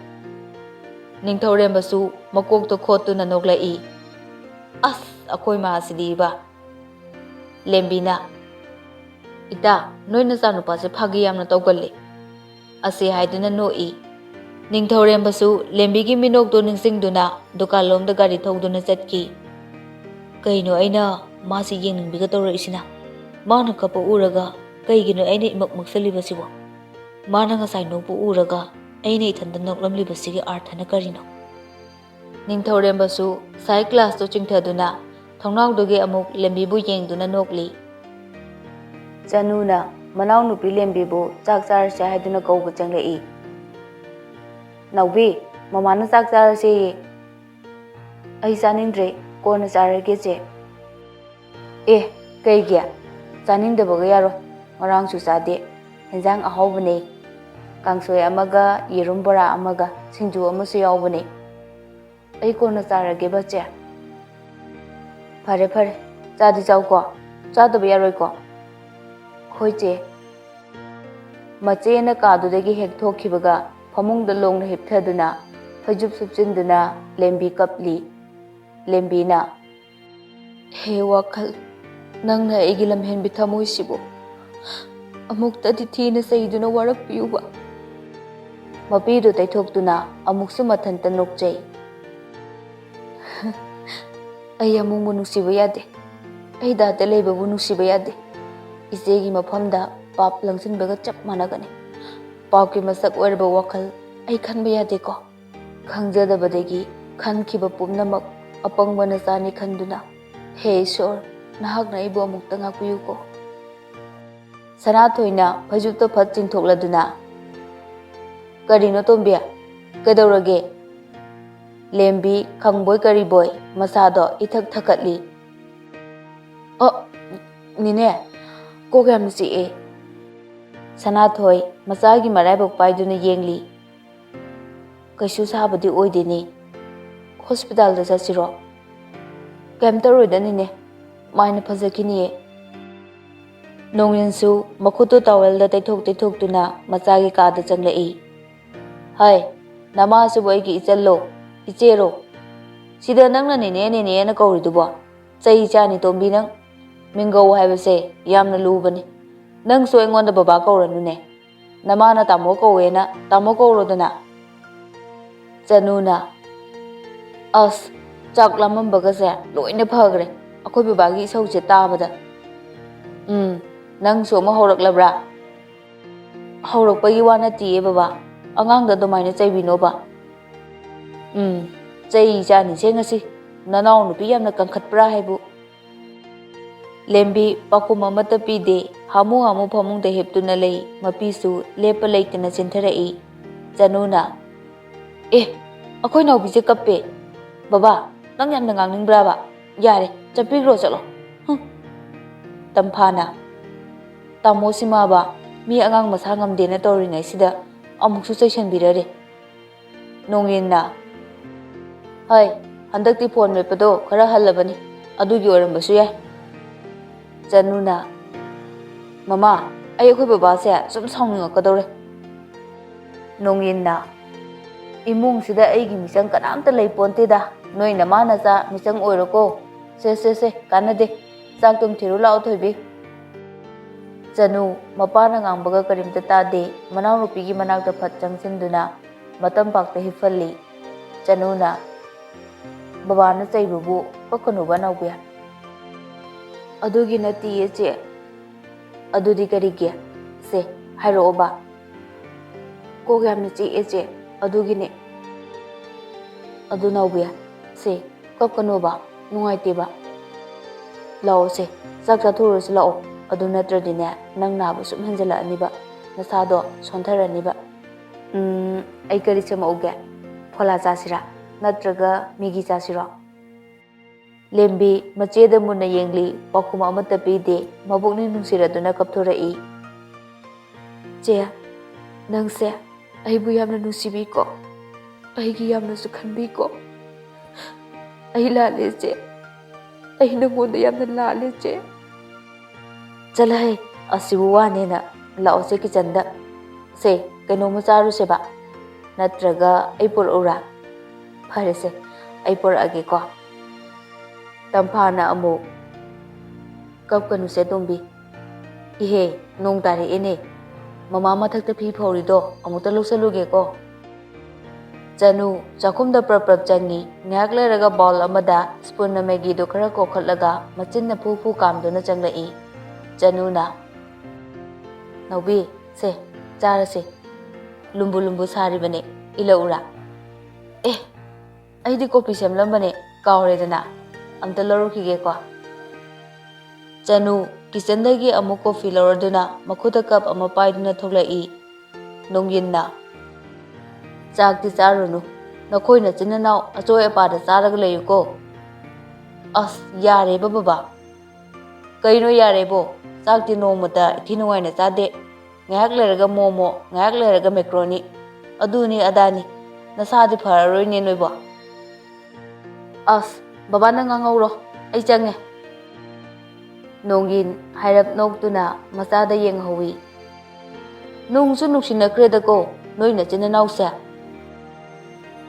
ꯅꯤꯡꯊꯧꯔꯦꯝꯕꯁꯨ ꯃꯀꯣꯛꯇ ꯈꯣꯠꯇꯨꯅ ꯅꯣꯛꯂꯛꯏ꯫ "ꯑꯁ, ꯑꯩꯈꯣꯏ ꯃꯥꯁꯤꯗꯤꯕ꯫" ꯂꯦꯝꯕꯤꯅ, "ꯏꯇꯥ, ꯅꯣꯏ ꯅꯆꯥꯅꯨꯄꯥꯁꯦ ꯐꯥꯒꯤ ꯌꯥꯝꯅ ꯇꯧꯒꯜꯂꯦ꯫" ꯑꯁꯤ ꯍꯥꯏꯗꯨꯅ ꯅꯣꯛꯏ꯫ ꯅꯤꯡꯊꯧꯔꯦꯝꯕꯁꯨ ꯂꯦꯝꯕꯤꯒꯤ ꯃꯤꯅꯣꯛꯇꯨ ꯅꯤꯡꯁꯤꯡꯗꯨꯅ ꯗꯨꯀꯥꯟꯂꯣꯝꯗ ꯒꯥꯔꯤ ꯊꯧꯗꯨꯅ ꯆꯠꯈꯤ꯫ "ꯀꯩꯅꯣ ꯑꯩꯅ ꯃꯥꯁꯤ ꯌꯦꯡꯅꯤꯡꯕꯤꯒ ꯇꯧꯔꯛꯏꯁꯤꯅ? ꯃꯥꯅ ꯀꯞꯄ ꯎꯔꯒ ꯀꯩꯒꯤꯅꯣ ꯑꯩꯅ ꯏꯃꯛ ꯃꯛꯁꯜꯂꯤꯕꯁꯤꯕꯣ? ꯃꯥꯅ ꯉꯁꯥꯏ ꯅꯣꯛꯄ ꯎꯔꯒ ꯑꯩꯅ ꯏꯊꯟꯇ ꯅꯣꯛꯂꯝꯂꯤꯕꯁꯤꯒꯤ ꯑꯥꯔꯊꯅ ꯀꯔꯤꯅꯣ? ꯅꯤꯡꯊꯧꯔꯦꯝꯕꯁꯨ ꯁꯥꯏ ꯒ꯭ꯂꯥꯁꯇꯨ ꯆꯤꯡꯊꯗꯨꯅ ꯊꯣꯡꯅꯥꯎꯗꯒꯤ ꯑꯃꯨꯛ ꯂꯦꯝꯕꯤꯕꯨ ꯌꯦꯡꯗꯨꯅ ꯅꯣꯛꯂꯤ꯫ ꯆꯅꯨꯅ ꯃꯅꯥꯎꯅꯨꯄꯤ ꯂꯦꯝꯕꯤꯕꯨ ꯆꯥꯛ ꯆꯥꯔꯁꯦ ꯍꯥꯏꯗꯨꯅ ꯀꯧꯕ ꯆꯪꯂꯛꯏ꯫ "ꯅꯥꯎꯕꯤ, ꯃꯃꯥꯅ ꯆꯥꯛ ꯆꯥꯔꯁꯦꯌꯦ꯫" "ꯑꯩ ꯆꯥꯅꯤꯡꯗ꯭ꯔꯦ, ꯀꯣꯟꯅ ꯆꯥꯔꯒꯦ ꯆꯦ꯫" "ꯑꯦ, ꯀꯩꯒꯤ? ꯆꯥꯅꯤꯡꯗꯕꯒ ꯌꯥꯔꯣꯏ꯫ ꯉꯔꯥꯡꯁꯨ ꯆꯥꯗꯦ꯫ ꯍꯦꯟꯖꯥꯡ ꯑꯍꯥꯎꯕꯅꯦ꯫ ꯀꯥꯡꯁꯣꯏ ꯑꯃꯒ, ꯌꯦꯔꯨꯝ ꯕꯣꯔꯥ ꯑꯃꯒ, ꯁꯤꯡꯖꯨ ꯑꯃꯁꯨ ꯌꯥꯎꯕꯅꯦ꯫ ꯑꯩ ꯀꯣꯟꯅ ꯆꯥꯔꯒꯦꯕ ꯆꯦ꯫" "ꯐꯔꯦ ꯐꯔꯦ, ꯆꯥꯗꯤ ꯆꯥꯎꯀꯣ꯫ ꯆꯥꯗꯕ ꯌꯥꯔꯣꯏꯀꯣ꯫" "ꯍꯣꯏ ꯆꯦ꯫" ꯃꯆꯦꯅ ꯀꯥꯗꯨꯗꯒꯤ ꯍꯦꯛ ꯊꯣꯛꯈꯤꯕꯒ ꯐꯃꯨꯡꯗ ꯂꯣꯡꯅ ꯍꯤꯞꯊꯗꯨꯅ ꯐꯩꯖꯨꯞ ꯁꯨꯞꯆꯤꯟꯗꯨꯅ ꯂꯦꯝꯕꯤ ꯀꯞꯂꯤ꯫ ꯂꯦꯝꯕꯤꯅ, "ꯍꯦ ꯋꯥꯈꯜ, ꯅꯪꯅ ꯑꯩꯒꯤ ꯂꯝꯍꯦꯟꯕꯤ ꯊꯃꯣꯏꯁꯤꯕꯨ ꯑꯃꯨꯛꯇꯗꯤ ꯊꯤꯅ ꯆꯩꯗꯨꯅ ꯋꯥꯔꯛꯄꯤꯌꯨꯕ꯫" ꯃꯄꯤꯗꯨ ꯇꯩꯊꯣꯛꯇꯨꯅ ꯑꯃꯨꯛꯁꯨ ꯃꯊꯟꯇ ꯅꯣꯛꯆꯩ꯫ "ꯑꯩ ꯑꯃꯨꯡꯕꯨ ꯅꯨꯡꯁꯤꯕ ꯌꯥꯗꯦ꯫ ꯑꯩ ꯗꯥꯗ ꯂꯩꯕꯕꯨ ꯅꯨꯡꯁꯤꯕ ꯌꯥꯗꯦ꯫ ꯏꯆꯦꯒꯤ ꯃꯐꯝꯗ ꯄꯥꯞ ꯂꯪꯁꯤꯟꯕꯒ ꯆꯞ ꯃꯥꯟꯅꯒꯅꯤ꯫ ꯄꯥꯞꯀꯤ ꯃꯁꯛ ꯑꯣꯏꯔꯕ ꯋꯥꯈꯜ ꯑꯩ ꯈꯟꯕ ꯌꯥꯗꯦꯀꯣ꯫ ꯈꯪꯖꯗꯕꯗꯒꯤ ꯈꯟꯈꯤꯕ ꯄꯨꯝꯅꯃꯛ ꯑꯄꯪꯕ ꯅꯆꯥꯅꯤ ꯈꯟꯗꯨꯅ, ꯍꯦ ꯏꯁꯣꯔ, ꯅꯍꯥꯛꯅ ꯑꯩꯕꯨ ꯑꯃꯨꯛꯇ ꯉꯥꯛꯄꯤꯌꯨꯀꯣ꯫" ꯁꯅꯥꯊꯣꯏꯅ ꯐꯩꯖꯨꯞꯇꯣ ꯐꯠ ꯆꯤꯡꯊꯣꯛꯂꯗꯨꯅ, "ꯀꯔꯤꯅꯣ ꯇꯣꯝꯕꯤ? ꯀꯩꯗꯧꯔꯒꯦ?" ꯂꯦꯝꯕꯤ ꯈꯪꯕꯣꯏ ꯀꯔꯤꯕꯣꯏ ꯃꯁꯥꯗꯣ ꯏꯊꯛ ꯊꯛꯀꯠꯂꯤ꯫ "ꯑꯣ, ꯅꯦꯅꯦ, ꯀꯣꯛ ꯌꯥꯝꯅ ꯆꯤꯛꯑꯦ꯫" ꯁꯅꯥꯊꯣꯏ ꯃꯆꯥꯒꯤ ꯃꯔꯥꯏꯕꯛ ꯄꯥꯏꯗꯨꯅ ꯌꯦꯡꯂꯤ꯫ "ꯀꯩꯁꯨ ꯁꯥꯕꯗꯤ ꯑꯣꯏꯗꯦꯅꯦ꯫ ꯍꯣꯁꯄꯤꯇꯥꯜꯗ ꯆꯠꯁꯤꯔꯣ?" "ꯀꯩꯝ ꯇꯧꯔꯣꯏꯗ ꯅꯦꯅꯦ, ꯃꯥꯏꯅ ꯐꯖꯈꯤꯅꯤꯌꯦ꯫" ꯅꯣꯡꯌꯤꯟꯁꯨ ꯃꯈꯨꯠꯇꯨ ꯇꯥꯋꯦꯜꯗ ꯇꯩꯊꯣꯛ ꯇꯩꯊꯣꯛꯇꯨꯅ ꯃꯆꯥꯒꯤ ꯀꯥꯗ ꯆꯪꯂꯛꯏ꯫ "ꯍꯩ, ꯅꯃꯥꯁꯤꯕꯨ ꯑꯩꯒꯤ ꯏꯆꯜꯂꯣ, ꯏꯆꯦꯔꯣ? ꯁꯤꯗ ꯅꯪꯅ ꯅꯦꯅꯦ ꯅꯦꯅꯦꯅ ꯀꯧꯔꯤꯗꯨꯕꯣ? ꯆꯩ ꯆꯥꯅꯤ ꯇꯣꯝꯕꯤ ꯅꯪ꯫ ꯃꯤꯡꯒꯧ ꯍꯥꯏꯕꯁꯦ ꯌꯥꯝꯅ ꯂꯨꯕꯅꯤ꯫ ꯅꯪꯁꯨ ꯑꯩꯉꯣꯟꯗ ꯕꯕꯥ ꯀꯧꯔꯅꯨꯅꯦ꯫ ꯅꯃꯥꯅ ꯇꯥꯃꯣ ꯀꯧꯋꯦꯅ ꯇꯥꯃꯣ ꯀꯧꯔꯣꯗꯅ꯫" ꯆꯅꯨꯅ, "ꯑꯁ, ꯆꯥꯛ ꯂꯥꯝꯃꯝꯕꯒꯁꯦ ꯂꯣꯏꯅ ꯐꯈ꯭ꯔꯦ ꯑꯩꯈꯣꯏ ꯕꯕꯥꯒꯤ ꯏꯁꯧꯁꯦ ꯇꯥꯕꯗ꯫ ꯎꯝ, "ꯅꯪꯁꯨ ꯑꯃꯨꯛ ꯍꯧꯔꯛꯂꯕ꯭ꯔꯥ?" "ꯍꯧꯔꯛꯄꯒꯤ ꯋꯥ ꯅꯠꯇꯤꯌꯦ ꯕꯕꯥ, ꯑꯉꯥꯡꯗ ꯑꯗꯨꯃꯥꯏꯅ ꯆꯩꯕꯤꯅꯣꯕ꯫ ꯎꯝ, ꯆꯩ ꯆꯥꯅꯤꯁꯦ ꯉꯁꯤ, ꯅꯅꯥꯎ ꯅꯨꯄꯤ ꯌꯥꯝꯅ ꯀꯟꯈꯠꯄ꯭ꯔꯥ ꯍꯥꯏꯕꯨ꯫" ꯂꯦꯝꯕꯤ ꯄꯥꯎꯈꯨꯝ ꯑꯃꯠꯇ ꯄꯤꯗꯦ꯫ ꯍꯥꯃꯨ ꯍꯥꯃꯨ ꯐꯃꯨꯡꯗ ꯍꯤꯞꯇꯨꯅ ꯂꯩ꯫ ꯃꯄꯤꯁꯨ ꯂꯦꯞꯄ ꯂꯩꯇꯅ ꯆꯦꯟꯊꯔꯛꯏ꯫ ꯆꯅꯨꯅ, "ꯑꯦ, ꯑꯩꯈꯣꯏ ꯅꯥꯎꯕꯤꯁꯦ ꯀꯞꯄꯦ꯫ ꯕꯕꯥ, ꯅꯪ ꯌꯥꯝꯅ ꯉꯥꯡꯅꯤꯡꯕ꯭ꯔꯥꯕ? ꯌꯥꯔꯦ, ꯆꯠꯄꯤꯈ꯭ꯔꯣ ꯆꯠꯂꯣ꯫ ꯍꯨꯝ꯫" ꯇꯝꯐꯥꯅ, "ꯇꯥꯃꯣꯁꯤꯃꯕ, ꯃꯤ ꯑꯉꯥꯡ ꯃꯁꯥ ꯉꯝꯗꯦꯅ ꯇꯧꯔꯤꯉꯩꯁꯤꯗ ꯑꯃꯨꯛꯁꯨ ꯆꯩꯁꯟꯕꯤꯔꯔꯦ꯫" ꯅꯣꯡꯌꯤꯟꯅ, "ꯍꯣꯏ, ꯍꯟꯗꯛꯇꯤ ꯐꯣꯟ ꯃꯦꯠꯄꯗꯣ ꯈꯔ ꯍꯜꯂꯕꯅꯤ, ꯑꯗꯨꯒꯤ ꯑꯣꯏꯔꯝꯕꯁꯨ ꯌꯥꯏ꯫" ꯆꯅꯨꯅ, "ꯃꯃꯥ, ꯑꯩ ꯑꯩꯈꯣꯏ ꯕꯕꯥꯁꯦ ꯁꯨꯝ ꯁꯥꯎꯅꯤꯡꯉꯛꯀꯗꯧꯔꯦ꯫" ꯅꯣꯡꯌꯤꯟꯅ, "ꯏꯃꯨꯡꯁꯤꯗ ꯑꯩꯒꯤ ꯃꯤꯆꯪ ꯀꯅꯥꯝꯇ ꯂꯩ ꯄꯣꯟꯇꯦꯗ, ꯅꯣꯏ ꯅꯃꯥ ꯅꯆꯥ ꯃꯤꯆꯪ ꯑꯣꯏꯔꯣꯀꯣ꯫ ꯁꯦ, ꯁꯦ, ꯁꯦ, ꯀꯥꯟꯅꯗꯦ꯫ ꯆꯥꯛ ꯇꯨꯝ ꯊꯤꯔꯨ ꯂꯥꯛꯑꯣ, ꯊꯣꯏꯕꯤ꯫" ꯆꯅꯨ, ꯃꯄꯥꯅ ꯉꯥꯡꯕꯒ ꯀꯔꯤꯝꯇ ꯇꯥꯗꯦ, ꯃꯅꯥꯎꯅꯨꯄꯤꯒꯤ ꯃꯅꯥꯛꯇ ꯐꯠ ꯆꯪꯁꯤꯟꯗꯨꯅ ꯃꯇꯝ ꯄꯥꯛꯇ ꯍꯤꯞꯍꯜꯂꯤ꯫ ꯆꯅꯨꯅ, "ꯕꯕꯥꯅ ꯆꯩꯕꯕꯨ ꯀꯞꯀꯅꯨꯕ, ꯅꯥꯎꯕꯤ꯫" "ꯑꯗꯨꯒꯤ ꯅꯠꯇꯤꯌꯦ, ꯆꯦ꯫" "ꯑꯗꯨꯗꯤ ꯀꯔꯤꯒꯤ? ꯁꯦ, ꯍꯥꯏꯔꯛꯑꯣꯕ꯫" "ꯀꯣꯛ ꯌꯥꯝꯅ ꯆꯤꯛꯑꯦ, ꯆꯦ, ꯑꯗꯨꯒꯤꯅꯦ꯫" "ꯑꯗꯨ ꯅꯥꯎꯕꯤ, ꯁꯦ, ꯀꯞꯀꯅꯣꯕ, ꯅꯨꯡꯉꯥꯏꯇꯦꯕ꯫ ꯂꯥꯛꯑꯣ ꯁꯦ, ꯆꯥꯛ ꯆꯥꯊꯣꯛꯎꯔꯁꯤ ꯂꯥꯛꯑꯣ꯫ ꯑꯗꯨ ꯅꯠꯇ꯭ꯔꯗꯤꯅꯦ, ꯅꯪ ꯅꯥꯕ ꯁꯨꯝ ꯍꯦꯟꯖꯜꯂꯛꯑꯅꯤꯕ, ꯅꯁꯥꯗꯣ ꯁꯣꯟꯊꯔꯅꯤꯕ꯫ ꯎꯝ, ꯑꯩ ꯀꯔꯤ ꯁꯦꯝꯃꯛꯎꯒꯦ? ꯐꯣꯂꯥ ꯆꯥꯁꯤꯔꯥ? ꯅꯠꯇ꯭ꯔꯒ ꯃꯦꯒꯤ ꯆꯥꯁꯤꯔꯣ?" ꯂꯦꯝꯕꯤ ꯃꯆꯦꯗ ꯃꯨꯟꯅ ꯌꯦꯡꯂꯤ, ꯄꯥꯎꯈꯨꯝ ꯑꯃꯠꯇ ꯄꯤꯗꯦ꯫ ꯃꯕꯨꯛꯅꯤꯡ ꯅꯨꯡꯁꯤꯔꯗꯨꯅ ꯀꯞꯊꯣꯔꯛꯏ꯫ "ꯆꯦ, ꯅꯪꯁꯦ ꯑꯩꯕꯨ ꯌꯥꯝꯅ ꯅꯨꯡꯁꯤꯕꯤꯀꯣ, ꯑꯩꯒꯤ ꯌꯥꯝꯅꯁꯨ ꯈꯟꯕꯤꯀꯣ꯫ ꯑꯩ ꯂꯥꯜꯂꯦ, ꯆꯦ꯫ ꯑꯩ ꯅꯪꯉꯣꯟꯗ ꯌꯥꯝꯅ ꯂꯥꯜꯂꯦ, ꯆꯦ꯫" "ꯆꯠꯂꯍꯦ, ꯑꯁꯤꯕꯨ ꯋꯥꯅꯦꯅ꯫ ꯂꯥꯛꯑꯣꯁꯦ, ꯀꯤꯆꯟꯗ꯫ ꯁꯦ, ꯀꯩꯅꯣꯝꯃ ꯆꯥꯔꯨꯁꯦꯕ꯫ ꯅꯠꯇ꯭ꯔꯒ ꯑꯩ ꯄꯨꯔꯛꯎꯔꯥ?" "ꯐꯔꯦꯁꯦ, ꯑꯩ ꯄꯨꯔꯛꯑꯒꯦꯀꯣ꯫" ꯇꯝꯐꯥꯅ ꯑꯃꯨꯛ, "ꯀꯞꯀꯅꯨꯁꯦ, ꯇꯣꯝꯕꯤ꯫ ꯏꯍꯦ, ꯅꯣꯡ ꯇꯥꯔꯛꯑꯦꯅꯦ꯫ ꯃꯃꯥ ꯃꯊꯛꯇ ꯐꯤ ꯐꯧꯔꯤꯗꯣ ꯑꯃꯨꯛꯇ ꯂꯧꯁꯜꯂꯨꯒꯦꯀꯣ꯫" ꯆꯅꯨ ꯆꯥꯛꯈꯨꯝꯗ ꯄ꯭ꯔꯞ ꯄ꯭ꯔꯞ ꯆꯪꯉꯤ꯫ ꯉꯥꯏꯍꯥꯛ ꯂꯩꯔꯒ ꯕꯥꯎꯜ ꯑꯃꯗ ꯁ꯭ꯄꯨꯟꯅ ꯃꯦꯒꯤꯗꯨ ꯈꯔ ꯀꯣꯛꯈꯠꯂꯒ ꯃꯆꯤꯟꯅ ꯐꯨ ꯐꯨ ꯀꯥꯝꯗꯨꯅ ꯆꯪꯂꯛꯏ꯫ ꯆꯅꯨꯅ, "ꯅꯥꯎꯕꯤ, ꯁꯦ, ꯆꯥꯔꯁꯦ꯫ ꯂꯨꯝꯕꯨ ꯂꯨꯝꯕꯨ ꯁꯥꯔꯤꯕꯅꯦ, ꯏꯜꯂꯛꯎꯔꯥ?" "ꯑꯦ, ꯑꯩꯗꯤ ꯀꯣꯐꯤ ꯁꯦꯝꯂꯝꯕꯅꯦ, ꯀꯥꯎꯔꯦꯗꯅ꯫ ꯑꯝꯇ ꯂꯧꯔꯨꯈꯤꯒꯦꯀꯣ꯫" ꯆꯅꯨ ꯀꯤꯆꯟꯗꯒꯤ ꯑꯃꯨꯛ ꯀꯣꯐꯤ ꯂꯧꯔꯗꯨꯅ ꯃꯈꯨꯠꯇ ꯀꯞ ꯑꯃ ꯄꯥꯏꯗꯨꯅ ꯊꯣꯛꯂꯛꯏ꯫ ꯅꯣꯡꯌꯤꯟꯅ, "ꯆꯥꯛꯇꯤ ꯆꯥꯔꯨꯅꯨ꯫ ꯅꯈꯣꯏ ꯅꯆꯤꯟ ꯅꯅꯥꯎ ꯑꯆꯣꯏ ꯑꯄꯥꯗ ꯆꯥꯔꯒ ꯂꯩꯌꯨꯀꯣ꯫" "ꯑꯁ, ꯌꯥꯔꯦꯕ ꯕꯕꯥ꯫" "ꯀꯩꯅꯣ ꯌꯥꯔꯦꯕꯣ? ꯆꯥꯛꯇꯤ ꯅꯣꯡꯃꯇ ꯏꯊꯤ ꯅꯨꯡꯉꯥꯏꯅ ꯆꯥꯗꯦ꯫ ꯉꯥꯏꯍꯥꯛ ꯂꯩꯔꯒ ꯃꯣꯃꯣ, ꯉꯥꯏꯍꯥꯛ ꯂꯩꯔꯒ ꯃꯦꯀ꯭ꯔꯣꯅꯤ, ꯑꯗꯨꯅꯤ ꯑꯗꯥꯅꯤ꯫ ꯅꯁꯥꯗꯤ ꯐꯔꯔꯣꯏꯅꯦ ꯅꯣꯏꯕꯣ꯫" "ꯑꯁ, ꯕꯕꯥ ꯅꯪ ꯉꯥꯡꯍꯧꯔꯣ, ꯑꯩ ꯆꯪꯉꯦ꯫" ꯅꯣꯡꯒꯤꯟ ꯍꯥꯏꯔꯞ ꯅꯣꯛꯇꯨꯅ ꯃꯆꯥꯗ ꯌꯦꯡꯍꯧꯏ꯫ "ꯅꯨꯡꯁꯨ ꯅꯨꯡꯁꯤꯅꯈ꯭ꯔꯦꯗꯀꯣ ꯅꯣꯏ ꯅꯆꯤꯟ ꯅꯅꯥꯎꯁꯦ꯫"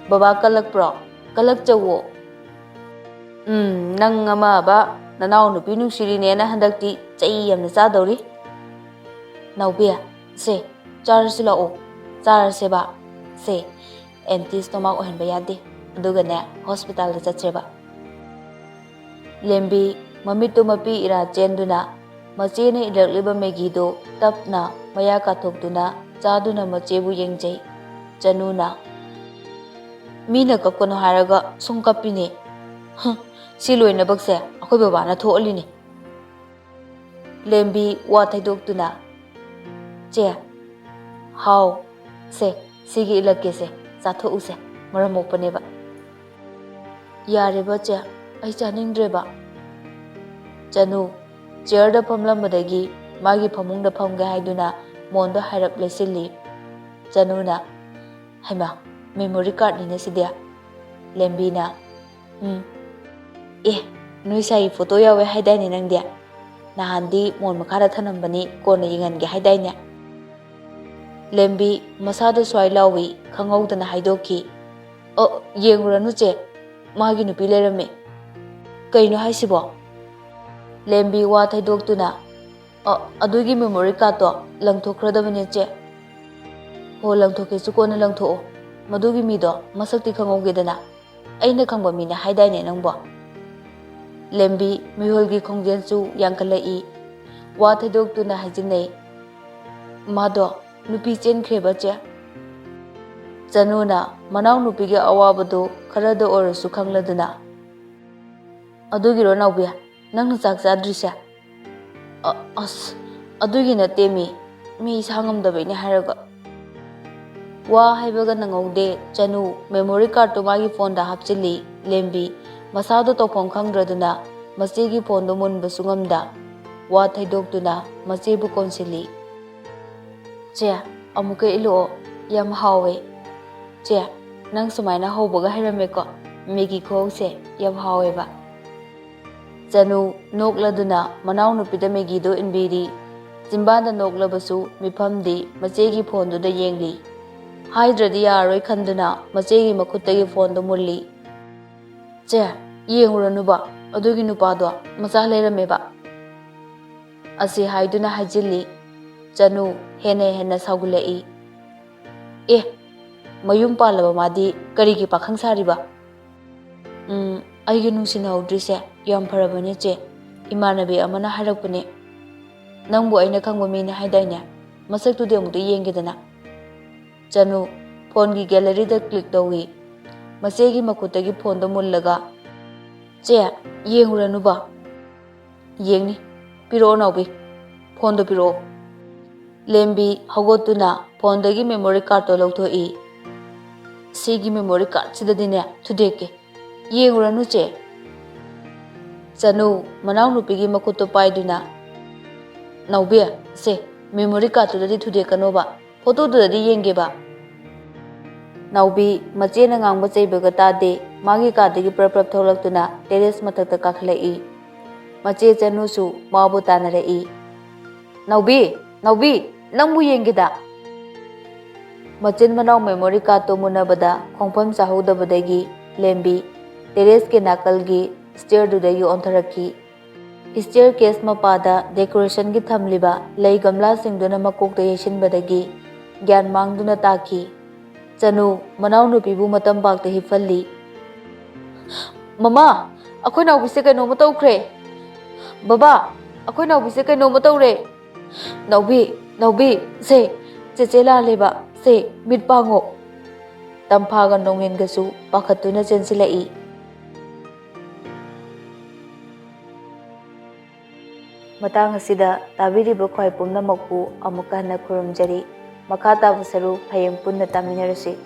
"ꯕꯕꯥ ꯀꯜꯂꯛꯄ꯭ꯔꯣ? ꯀꯜꯂꯛꯆꯧꯋꯣ꯫" "ꯎꯝ, ꯅꯪ ꯑꯃꯕ, ꯅꯅꯥꯎ ꯅꯨꯄꯤ ꯅꯨꯡꯁꯤꯔꯤꯅꯦꯅ ꯍꯟꯗꯛꯇꯤ ꯆꯩ ꯌꯥꯝꯅ ꯆꯥꯗꯧꯔꯤ꯫" "ꯅꯥꯎꯕꯤ, ꯁꯦ, ꯆꯥꯔꯁꯤ ꯂꯥꯛꯑꯣ, ꯆꯥꯔꯁꯦꯕ꯫ ꯁꯦ, ꯑꯦꯝꯇꯤ ꯁ꯭ꯇꯣꯃꯥꯛ ꯑꯣꯏꯍꯟꯕ ꯌꯥꯗꯦ꯫ ꯑꯗꯨꯒꯅꯦ, ꯍꯣꯁꯄꯤꯇꯥꯜꯗ ꯆꯠꯁꯦꯕ꯫" ꯂꯦꯝꯕꯤ ꯃꯃꯤꯠꯇꯨ ꯃꯄꯤ ꯏꯔꯥ ꯆꯦꯟꯗꯨꯅ ꯃꯆꯦꯅ ꯏꯜꯂꯛꯂꯤꯕ ꯃꯦꯒꯤꯗꯨ ꯇꯞꯅ ꯃꯌꯥ ꯀꯥꯊꯣꯛꯇꯨꯅ ꯆꯥꯗꯨꯅ ꯃꯆꯦꯕꯨ ꯌꯦꯡꯖꯩ꯫ ꯆꯅꯨꯅ, "ꯃꯤꯅ ꯀꯞꯀꯅꯨ ꯍꯥꯏꯔꯒ ꯁꯨꯝ ꯀꯞꯄꯤꯅꯦ꯫ ꯍꯨꯝ, ꯁꯤ ꯂꯣꯏꯅꯃꯛꯁꯦ ꯑꯩꯈꯣꯏ ꯕꯕꯥꯅ ꯊꯣꯛꯍꯜꯂꯤꯅꯦ꯫" ꯂꯦꯝꯕꯤ ꯋꯥ ꯊꯩꯗꯣꯛꯇꯨꯅ, "ꯆꯦ, ꯍꯥꯎ, ꯁꯦ, ꯁꯤꯒꯤ ꯏꯜꯂꯛꯀꯦꯁꯦ, ꯆꯥꯊꯣꯛꯎꯁꯦ, ꯃꯔꯝ ꯃꯣꯛꯄꯅꯦꯕ꯫" "ꯌꯥꯔꯦꯕ ꯆꯦ, ꯑꯩ ꯆꯥꯅꯤꯡꯗ꯭ꯔꯦꯕ꯫" ꯆꯅꯨ ꯆꯤꯌꯔꯗ ꯐꯝꯂꯝꯕꯗꯒꯤ ꯃꯥꯒꯤ ꯐꯃꯨꯡꯗ ꯐꯝꯒꯦ ꯍꯥꯏꯗꯨꯅ ꯃꯣꯟꯗꯣ ꯍꯥꯏꯔꯞ ꯂꯩꯁꯤꯜꯂꯤ꯫ ꯆꯅꯨꯅ, "ꯍꯩꯃꯥ, ꯃꯦꯃꯣꯔꯤ ꯀꯥꯔꯗꯅꯤꯅꯦ ꯁꯤꯗꯤ꯫" ꯂꯦꯝꯕꯤꯅ, "ꯎꯝ꯫ ꯑꯦ, ꯅꯣꯏ ꯁꯥꯏꯒꯤ ꯐꯣꯇꯣ ꯌꯥꯎꯋꯦ ꯍꯥꯏꯗꯥꯏꯅꯦ ꯅꯪꯗꯤ? ꯅꯍꯥꯟꯗꯤ ꯃꯣꯟ ꯃꯈꯥꯗ ꯊꯅꯝꯕꯅꯤ, ꯀꯣꯟꯅ ꯌꯦꯡꯍꯟꯒꯦ ꯍꯥꯏꯗꯥꯏꯅꯦ?" ꯂꯦꯝꯕꯤ ꯃꯁꯥꯗꯣ ꯁ꯭ꯋꯥꯏ ꯂꯥꯎꯏ, ꯈꯪꯍꯧꯗꯅ ꯍꯥꯏꯗꯣꯛꯈꯤ, "ꯑꯣ, ꯌꯦꯡꯉꯨꯔꯅꯨ ꯆꯦ, ꯃꯥꯒꯤ ꯅꯨꯄꯤ ꯂꯩꯔꯝꯃꯦ꯫" "ꯀꯩꯅꯣ ꯍꯥꯏꯁꯤꯕꯣ?" ꯂꯦꯝꯕꯤ ꯋꯥ ꯊꯩꯗꯣꯛꯇꯨꯅ, "ꯑ, ꯑꯗꯨꯒꯤ ꯃꯦꯃꯣꯔꯤ ꯀꯥꯔꯗꯇꯣ ꯂꯪꯊꯣꯛꯈ꯭ꯔꯗꯕꯅꯦ ꯆꯦ꯫" "ꯍꯣ, ꯂꯪꯊꯣꯛꯀꯦꯁꯨ ꯀꯣꯟꯅ ꯂꯪꯊꯣꯛꯑꯣ꯫ ꯃꯗꯨꯒꯤ ꯃꯤꯗꯣ ꯃꯁꯛꯇꯤ ꯈꯪꯍꯧꯒꯦꯗꯅ꯫ ꯑꯩꯅ ꯈꯪꯕ ꯃꯤꯅꯦ ꯍꯥꯏꯗꯥꯏꯅꯦ ꯅꯪꯕꯣ?" ꯂꯦꯝꯕꯤ ꯃꯤꯍꯨꯜꯒꯤ ꯈꯣꯡꯖꯦꯜꯁꯨ ꯌꯥꯡꯈꯠꯂꯛꯏ꯫ ꯋꯥ ꯊꯩꯗꯣꯛꯇꯨꯅ ꯍꯥꯏꯖꯤꯟꯅꯩ꯫ ꯃꯥꯗꯣ ꯅꯨꯄꯤ ꯆꯦꯟꯈ꯭ꯔꯦꯕ, ꯆꯦ꯫ ꯆꯅꯨꯅ ꯃꯅꯥꯎꯅꯨꯄꯤꯒꯤ ꯑꯋꯥꯕꯗꯨ ꯈꯔꯗ ꯑꯣꯏꯔꯁꯨ ꯈꯪꯂꯗꯨꯅ, "ꯑꯗꯨꯒꯤꯔꯣ ꯅꯥꯎꯕꯤ, ꯅꯪꯅ ꯆꯥꯛ ꯆꯥꯗ꯭ꯔꯤꯁꯦ?" "ꯑ-, ꯑꯁ, ꯑꯗꯨꯒꯤ ꯅꯠꯇꯦ ꯃꯤ, ꯃꯤ ꯏꯁꯥ ꯉꯝꯗꯕꯩꯅꯦ ꯍꯥꯏꯔꯒ꯫" ꯋꯥ ꯍꯥꯏꯕꯒ ꯅꯪꯍꯧꯗꯦ ꯆꯅꯨ꯫ ꯃꯦꯃꯣꯔꯤ ꯀꯥꯔꯠꯇꯨ ꯃꯥꯒꯤ ꯐꯣꯟꯗ ꯍꯥꯞꯆꯤꯜꯂꯤ꯫ ꯂꯦꯝꯕꯤ ꯃꯁꯥꯗꯣ ꯇꯧꯐꯝ ꯈꯪꯗ꯭ꯔꯗꯨꯅ ꯃꯆꯦꯒꯤ ꯐꯣꯟꯗꯨ ꯃꯨꯟꯕꯁꯨ ꯉꯝꯗ ꯋꯥ ꯊꯩꯗꯣꯛꯇꯨꯅ ꯃꯆꯦꯕꯨ ꯀꯣꯟꯁꯤꯜꯂꯤ꯫ "ꯆꯦ, ꯑꯃꯨꯛꯀ ꯏꯜꯂꯛꯑꯣ, ꯌꯥꯝ ꯍꯥꯎꯋꯦ꯫ ꯆꯦ, ꯅꯪ ꯁꯨꯃꯥꯏꯅ ꯍꯧꯕꯒ ꯍꯩꯔꯝꯃꯦꯀꯣ꯫ ꯃꯦꯒꯤ ꯈꯨꯍꯧꯁꯦ ꯌꯥꯝ ꯍꯥꯎꯋꯦꯕ꯫" ꯆꯅꯨ ꯅꯣꯛꯂꯗꯨꯅ ꯃꯅꯥꯎꯅꯨꯄꯤꯗ ꯃꯦꯒꯤꯗꯨ ꯏꯟꯕꯤꯔꯤ꯫ ꯆꯤꯝꯕꯥꯟꯗ ꯅꯣꯛꯂꯕꯁꯨ ꯃꯤꯐꯝꯗꯤ ꯃꯆꯦꯒꯤ ꯐꯣꯟꯗꯨꯗ ꯌꯦꯡꯂꯤ꯫ ꯍꯥꯏꯗ꯭ꯔꯗꯤ ꯌꯥꯔꯔꯣꯏ ꯈꯟꯗꯨꯅ ꯃꯆꯦꯒꯤ ꯃꯈꯨꯠꯇꯒꯤ ꯐꯣꯟꯗꯨ ꯃꯨꯜꯂꯤ꯫ "ꯆꯦ, ꯌꯦꯡꯉꯨꯔꯅꯨꯕ, ꯑꯗꯨꯒꯤ ꯅꯨꯄꯥꯗꯣ ꯃꯆꯥ ꯂꯩꯔꯝꯃꯦꯕ꯫" ꯑꯁꯤ ꯍꯥꯏꯗꯨꯅ ꯍꯥꯏꯖꯤꯜꯂꯤ꯫ ꯆꯅꯨ ꯍꯦꯟꯅ ꯍꯦꯟꯅ ꯁꯥꯎꯒꯠꯂꯛꯏ꯫ "ꯑꯦ, ꯃꯌꯨꯝ ꯄꯥꯜꯂꯕ ꯃꯥꯗꯤ ꯀꯔꯤꯒꯤ ꯄꯥꯈꯪ ꯁꯥꯔꯤꯕ?" "ꯎꯝ, ꯑꯩꯒ ꯅꯨꯡꯁꯤꯅꯍꯧꯗ꯭ꯔꯤꯁꯦ ꯌꯥꯝ ꯐꯔꯕꯅꯦ ꯆꯦ꯫ ꯏꯃꯥꯟꯅꯕꯤ ꯑꯃꯅ ꯍꯥꯏꯔꯛꯄꯅꯦ꯫ ꯅꯪꯕꯨ ꯑꯩꯅ ꯈꯪꯕ ꯃꯤꯅꯦ ꯍꯥꯏꯗꯥꯏꯅꯦ? ꯃꯁꯛꯇꯨꯗꯤ ꯑꯃꯨꯛꯇ ꯌꯦꯡꯒꯦꯗꯅ꯫" ꯆꯅꯨ ꯐꯣꯟꯒꯤ ꯒꯦꯂꯔꯤꯗ ꯀ꯭ꯂꯤꯛ ꯇꯧꯏ꯫ ꯃꯆꯦꯒꯤ ꯃꯈꯨꯠꯇꯒꯤ ꯐꯣꯟꯗꯣ ꯃꯨꯜꯂꯒ, "ꯆꯦ, ꯌꯦꯡꯉꯨꯔꯅꯨꯕ꯫" "ꯌꯦꯡꯅꯤ꯫ ꯄꯤꯔꯛꯑꯣ ꯅꯥꯎꯕꯤ, ꯐꯣꯟꯗꯣ ꯄꯤꯔꯛꯑꯣ꯫" ꯂꯦꯝꯕꯤ ꯍꯧꯒꯠꯇꯨꯅ ꯐꯣꯟꯗꯒꯤ ꯃꯦꯃꯣꯔꯤ ꯀꯥꯔꯠꯇꯣ ꯂꯧꯊꯣꯛꯏ꯫ "ꯁꯤꯒꯤ ꯃꯦꯃꯣꯔꯤ ꯀꯥꯔꯠꯁꯤꯗꯗꯤꯅꯦ ꯊꯨꯗꯦꯛꯀꯦ꯫ ꯌꯦꯡꯉꯨꯔꯅꯨ ꯆꯦ꯫" ꯆꯅꯨ ꯃꯅꯥꯎꯅꯨꯄꯤꯒꯤ ꯃꯈꯨꯠꯇꯨ ꯄꯥꯏꯗꯨꯅ, "ꯅꯥꯎꯕꯤ, ꯁꯦ, ꯃꯦꯃꯣꯔꯤ ꯀꯥꯔꯠꯇꯨꯗꯗꯤ ꯊꯨꯗꯦꯛꯀꯅꯣꯕ, ꯐꯣꯇꯣꯗꯨꯗꯗꯤ ꯌꯦꯡꯒꯦꯕ꯫" ꯅꯥꯎꯕꯤ ꯃꯆꯦꯅ ꯉꯥꯡꯕ ꯆꯩꯕꯒ ꯇꯥꯗꯦ꯫ ꯃꯥꯒꯤ ꯀꯥꯗꯒꯤ ꯄ꯭ꯔꯞ ꯄ꯭ꯔꯞ ꯊꯣꯛꯂꯛꯇꯨꯅ ꯇꯦꯔꯦꯁ ꯃꯊꯛꯇ ꯀꯥꯈꯠꯂꯛꯏ꯫ ꯃꯆꯦ ꯆꯅꯨꯁꯨ ꯃꯥꯕꯨ ꯇꯥꯟꯅꯔꯛꯏ꯫ "ꯅꯥꯎꯕꯤ, ꯅꯥꯎꯕꯤ, ꯅꯪꯕꯨ ꯌꯦꯡꯒꯦꯗ!" ꯃꯆꯤꯟ ꯃꯅꯥꯎ ꯃꯦꯃꯣꯔꯤ ꯀꯥꯔꯠꯇꯨ ꯃꯨꯟꯅꯕꯗ ꯈꯣꯡꯐꯝ ꯆꯥꯍꯧꯗꯕꯗꯒꯤ ꯂꯦꯝꯕꯤ ꯇꯦꯔꯦꯁꯀꯤ ꯅꯥꯀꯜꯒꯤ ꯁ꯭ꯇꯦꯌꯔꯗꯨꯗꯒꯤ ꯑꯣꯟꯊꯔꯛꯈꯤ꯫ ꯁ꯭ꯇꯦꯌꯔ ꯀꯦꯁ ꯃꯄꯥꯗ ꯗꯦꯀꯣꯔꯦꯁꯟꯒꯤ ꯊꯝꯂꯤꯕ ꯂꯩ ꯒꯝꯂꯥꯁꯤꯡꯗꯨꯅ ꯃꯀꯣꯛꯇ ꯌꯩꯁꯤꯟꯕꯗꯒꯤ ꯒ꯭ꯌꯥꯟ ꯃꯥꯡꯗꯨꯅ ꯇꯥꯈꯤ꯫ ꯆꯅꯨ ꯃꯅꯥꯎꯅꯨꯄꯤꯕꯨ ꯃꯇꯝꯄꯥꯛꯇ ꯍꯤꯞꯍꯜꯂꯤ꯫ "ꯃꯃꯥ, ꯑꯩꯈꯣꯏ ꯅꯥꯎꯕꯤꯁꯦ ꯀꯩꯅꯣꯝꯃ ꯇꯧꯈ꯭ꯔꯦ꯫ ꯕꯕꯥ, ꯑꯩꯈꯣꯏ ꯅꯥꯎꯕꯤꯁꯦ ꯀꯩꯅꯣꯝꯃ ꯇꯧꯔꯦ꯫ ꯅꯥꯎꯕꯤ, ꯅꯥꯎꯕꯤ, ꯁꯦ, ꯆꯦꯆꯦ ꯂꯥꯛꯂꯦꯕ, ꯁꯦ, ꯃꯤꯠ ꯄꯥꯡꯉꯣ꯫ ꯇꯝꯐꯥꯒ ꯅꯣꯡꯉꯦꯟꯒꯁꯨ ꯄꯥꯈꯠꯇꯨꯅ ꯆꯦꯟꯁꯤꯜꯂꯛꯏ꯫ ꯃꯇꯥꯡ ꯑꯁꯤꯗ ꯇꯥꯕꯤꯔꯤꯕ ꯈ꯭ꯋꯥꯏ ꯄꯨꯝꯅꯃꯛꯄꯨ ꯑꯃꯨꯛꯀ ꯍꯟꯅ ꯈꯨꯔꯨꯝꯖꯔꯤ꯫ ꯃꯈꯥ ꯇꯥꯕ ꯁꯔꯨꯛ ꯍꯌꯦꯡ ꯄꯨꯟꯅ ꯇꯥꯃꯤꯟꯅꯔꯁꯤ꯫